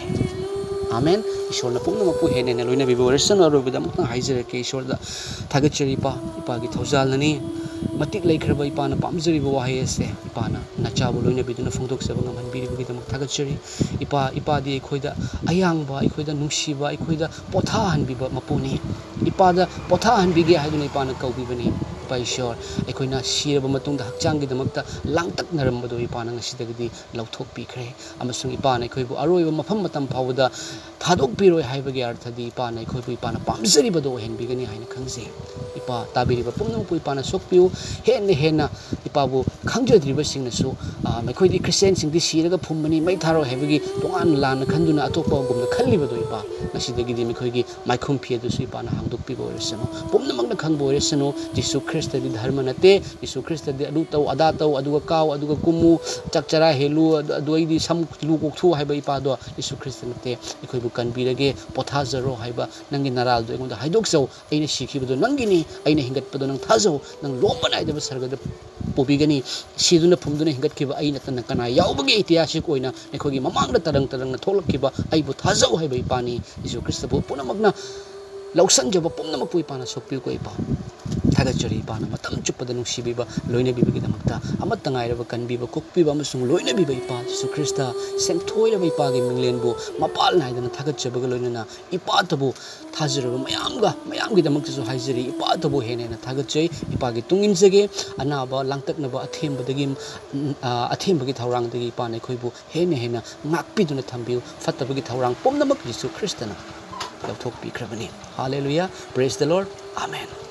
ꯑꯥꯃꯦꯟ꯫ ꯏꯁꯣꯔꯅ ꯄꯨꯝꯅꯃꯛꯄꯨ ꯍꯦꯟꯅ ꯍꯦꯟꯅ ꯂꯣꯏꯅꯕꯤꯕ ꯑꯣꯏꯔꯁꯅꯨ꯫ ꯑꯔꯣꯏꯕꯗ ꯑꯃꯨꯛꯇꯪ ꯍꯥꯏꯖꯔꯛꯀꯦ, ꯏꯁꯣꯔꯗ ꯊꯥꯒꯠꯆꯔꯤ ꯏꯄꯥ, ꯏꯄꯥꯒꯤ ꯊꯧꯖꯥꯜꯅꯅꯤ꯫ ꯃꯇꯤꯛ ꯂꯩꯈ꯭ꯔꯕ ꯏꯄꯥꯅ ꯄꯥꯝꯖꯔꯤꯕ ꯋꯥꯍꯩ ꯑꯁꯦ ꯏꯄꯥꯅ ꯅꯆꯥꯕꯨ ꯂꯣꯏꯅꯕꯤꯗꯨꯅ ꯐꯣꯡꯗꯣꯛꯆꯕ ꯉꯝꯍꯟꯕꯤꯔꯤꯕꯒꯤꯗꯃꯛ ꯊꯥꯒꯠꯆꯔꯤ꯫ ꯏꯄꯥ, ꯏꯄꯥꯗꯤ ꯑꯩꯈꯣꯏꯗ ꯑꯌꯥꯡꯕ, ꯑꯩꯈꯣꯏꯗ ꯅꯨꯡꯁꯤꯕ, ꯑꯩꯈꯣꯏꯗ ꯄꯣꯊꯥꯍꯟꯕꯤꯕ ꯃꯄꯨꯅꯤ꯫ ꯏꯄꯥꯗ ꯄꯣꯊꯥꯍꯟꯕꯤꯒꯦ ꯍꯥꯏꯗꯨꯅ ꯏꯄꯥꯅ ꯀꯧꯕꯤꯕꯅꯤ꯫ ꯏꯄꯥ ꯏꯁꯣꯔ, ꯑꯩꯈꯣꯏꯅ ꯁꯤꯔꯕ ꯃꯇꯨꯡꯗ ꯍꯛꯆꯥꯡꯒꯤꯗꯃꯛꯇ ꯂꯥꯡꯇꯛꯅꯔꯝꯕꯗꯣ ꯏꯄꯥꯅ ꯉꯁꯤꯗꯒꯤꯗꯤ ꯂꯧꯊꯣꯛꯄꯤꯈ꯭ꯔꯦ꯫ ꯑꯃꯁꯨꯡ ꯏꯄꯥꯅ ꯑꯩꯈꯣꯏꯕꯨ ꯑꯔꯣꯏꯕ ꯃꯐꯝ ꯃꯇꯝ ꯐꯥꯎꯕꯗ ꯊꯥꯗꯣꯛꯄꯤꯔꯣꯏ ꯍꯥꯏꯕꯒꯤ ꯑꯔꯊꯗꯤ ꯏꯄꯥꯅ ꯑꯩꯈꯣꯏꯕꯨ ꯏꯄꯥꯅ ꯄꯥꯝꯖꯔꯤꯕꯗꯣ ꯑꯣꯏꯍꯟꯕꯤꯒꯅꯤ ꯍꯥꯏꯅ ꯈꯪꯖꯩ꯫ ꯏꯄꯥ, ꯇꯥꯕꯤꯔꯤꯕ ꯄꯨꯝꯅꯃꯛꯄꯨ ꯏꯄꯥꯅ ꯁꯣꯛꯄꯤꯌꯨ꯫ ꯍꯦꯟꯅ ꯍꯦꯟꯅ ꯏꯄꯥꯕꯨ ꯈꯪꯖꯗ꯭ꯔꯤꯕꯁꯤꯡꯅꯁꯨ, ꯑ, ꯃꯈꯣꯏꯗꯤ ꯈ꯭ꯔꯤꯁꯇꯤꯌꯥꯟꯁꯤꯡꯗꯤ ꯁꯤꯔꯒ ꯐꯨꯝꯕꯅꯤ, ꯃꯩ ꯊꯥꯔꯣꯏ ꯍꯥꯏꯕꯒꯤ ꯇꯣꯉꯥꯟꯅ ꯂꯥꯟꯅ ꯈꯟꯗꯨꯅ ꯑꯇꯣꯞꯄꯒꯨꯝꯅ ꯈꯜꯂꯤꯕꯗꯣ ꯏꯄꯥ, ꯉꯁꯤꯗꯒꯤꯗꯤ ꯃꯈꯣꯏꯒꯤ ꯃꯥꯏꯈꯨꯝ ꯐꯤ ꯑꯗꯨꯁꯨ ꯏꯄꯥꯅ ꯍꯥꯡꯗꯣꯛꯄꯤꯕ ꯑꯣꯏꯔꯁꯅꯨ꯫ ꯄꯨꯝꯅꯃꯛꯅ ꯈꯪꯕ ꯑꯣꯏꯔꯁꯅꯨ, ꯖꯤꯁꯨ ꯈ꯭ꯔꯤꯁꯇꯗꯤ ꯙꯔꯃ ꯅꯠꯇꯦ, ꯖꯤꯁꯨ ꯈ꯭ꯔꯤꯁꯇꯗꯤ ꯑꯗꯨ ꯇꯧ, ꯑꯗꯥ ꯇꯧ, ꯑꯗꯨꯒ ꯀꯥꯎ, ꯑꯗꯨꯒ ꯀꯨꯝꯃꯨ, ꯆꯥꯛ ꯆꯔꯥ ꯍꯦꯜꯂꯨ, ꯑꯗꯨ, ꯑꯗꯨ ꯑꯩꯗꯤ ꯁꯝ ꯂꯨ ꯀꯣꯛꯊꯣꯛꯎ ꯍꯥꯏꯕ ꯏꯄꯥꯗꯣ ꯖꯤꯁꯨ ꯈ꯭ꯔꯤꯁꯇ ꯅꯠꯇꯦ꯫ ꯑꯩꯈꯣꯏꯕꯨ ꯀꯟꯕꯤꯔꯒꯦ, ꯄꯣꯊꯥꯖꯔꯣ ꯍꯥꯏꯕ ꯅꯪꯒꯤ ꯅꯔꯥꯜꯗꯣ ꯑꯩꯉꯣꯟꯗ ꯍꯥꯏꯗꯣꯛꯆꯧ꯫ ꯑꯩꯅ ꯁꯤꯈꯤꯕꯗꯣ ꯅꯪꯒꯤꯅꯤ, ꯑꯩꯅ ꯍꯤꯡꯒꯠꯄꯗꯣ ꯅꯪ ꯊꯥꯖꯧ, ꯅꯪ ꯂꯣꯝꯕ ꯅꯥꯏꯗꯕ ꯁꯔꯒꯗ ꯄꯨꯕꯤꯒꯅꯤ꯫ ꯁꯤꯗꯨꯅ ꯐꯨꯝꯗꯨꯅ ꯍꯤꯡꯒꯠꯈꯤꯕ ꯑꯩ ꯅꯠꯇꯅ ꯀꯅꯥ ꯌꯥꯎꯕꯒꯦ ꯏꯇꯤꯍꯥꯁꯤꯛ ꯑꯣꯏꯅ? ꯑꯩꯈꯣꯏꯒꯤ ꯃꯃꯥꯡꯗ ꯇꯔꯪ ꯇꯔꯪꯅ ꯊꯣꯛꯂꯛꯈꯤꯕ ꯑꯩꯕꯨ ꯊꯥꯖꯧ ꯍꯥꯏꯕ ꯏꯄꯥꯅꯤ꯫ ꯖꯤꯁꯨ ꯈ꯭ꯔꯤꯁꯇꯕꯨ ꯄꯨꯝꯅꯃꯛꯅ ꯂꯧꯁꯟꯖꯕ ꯄꯨꯝꯅꯃꯛꯄꯨ ꯏꯄꯥꯅ ꯁꯣꯛꯄꯤꯌꯨꯀꯣ ꯏꯄꯥ꯫ ꯊꯥꯒꯠꯆꯔꯤ ꯏꯄꯥꯅ ꯃꯇꯝ ꯆꯨꯞꯄꯗ ꯅꯨꯡꯁꯤꯕꯤꯕ, ꯂꯣꯏꯅꯕꯤꯕꯒꯤꯗꯃꯛꯇ꯫ ꯑꯃꯠꯇ ꯉꯥꯏꯔꯕ ꯀꯟꯕꯤꯕ, ꯀꯣꯛꯄꯤꯕ ꯑꯃꯁꯨꯡ ꯂꯣꯏꯅꯕꯤꯕ ꯏꯄꯥ ꯖꯤꯁꯨ ꯈ꯭ꯔꯤꯁꯇ, ꯁꯦꯝꯊꯣꯏꯔꯕ ꯏꯄꯥꯒꯤ ꯃꯤꯡꯂꯦꯟꯕꯨ ꯃꯄꯥꯜ ꯅꯥꯏꯗꯅ ꯊꯥꯒꯠꯆꯕꯒ ꯂꯣꯏꯅꯅ ꯏꯄꯥꯇꯕꯨ ꯊꯥꯖꯔꯕ ꯃꯌꯥꯝꯒ, ꯃꯌꯥꯝꯒꯤꯗꯃꯛꯇꯁꯨ ꯍꯥꯏꯖꯔꯤ, ꯏꯄꯥꯇꯕꯨ ꯍꯦꯟꯅ ꯍꯦꯟꯅ ꯊꯥꯒꯠꯆꯩ꯫ ꯏꯄꯥꯒꯤ ꯇꯨꯡ ꯏꯟꯖꯒꯦ꯫ ꯑꯅꯥꯕ, ꯂꯥꯡꯇꯛꯅꯕ, ꯑꯊꯦꯝꯕꯗꯒꯤ, ꯎꯝ, ꯑ, ꯑꯊꯦꯝꯕꯒꯤ ꯊꯧꯔꯥꯡꯗꯒꯤ ꯏꯄꯥꯅ ꯑꯩꯈꯣꯏꯕꯨ ꯍꯦꯟꯅ ꯍꯦꯟꯅ ꯉꯥꯛꯄꯤꯗꯨꯅ ꯊꯝꯕꯤꯌꯨ꯫ ꯐꯠꯇꯕꯒꯤ ꯊꯧꯔꯥꯡ ꯄꯨꯝꯅꯃꯛ ꯖꯤꯁꯨ ꯈ꯭ꯔꯤꯁꯇꯅ ꯂꯧꯊꯣꯛꯄꯤꯈ꯭ꯔꯕꯅꯤ꯫ Hallelujah, praise the Lord, Amen꯫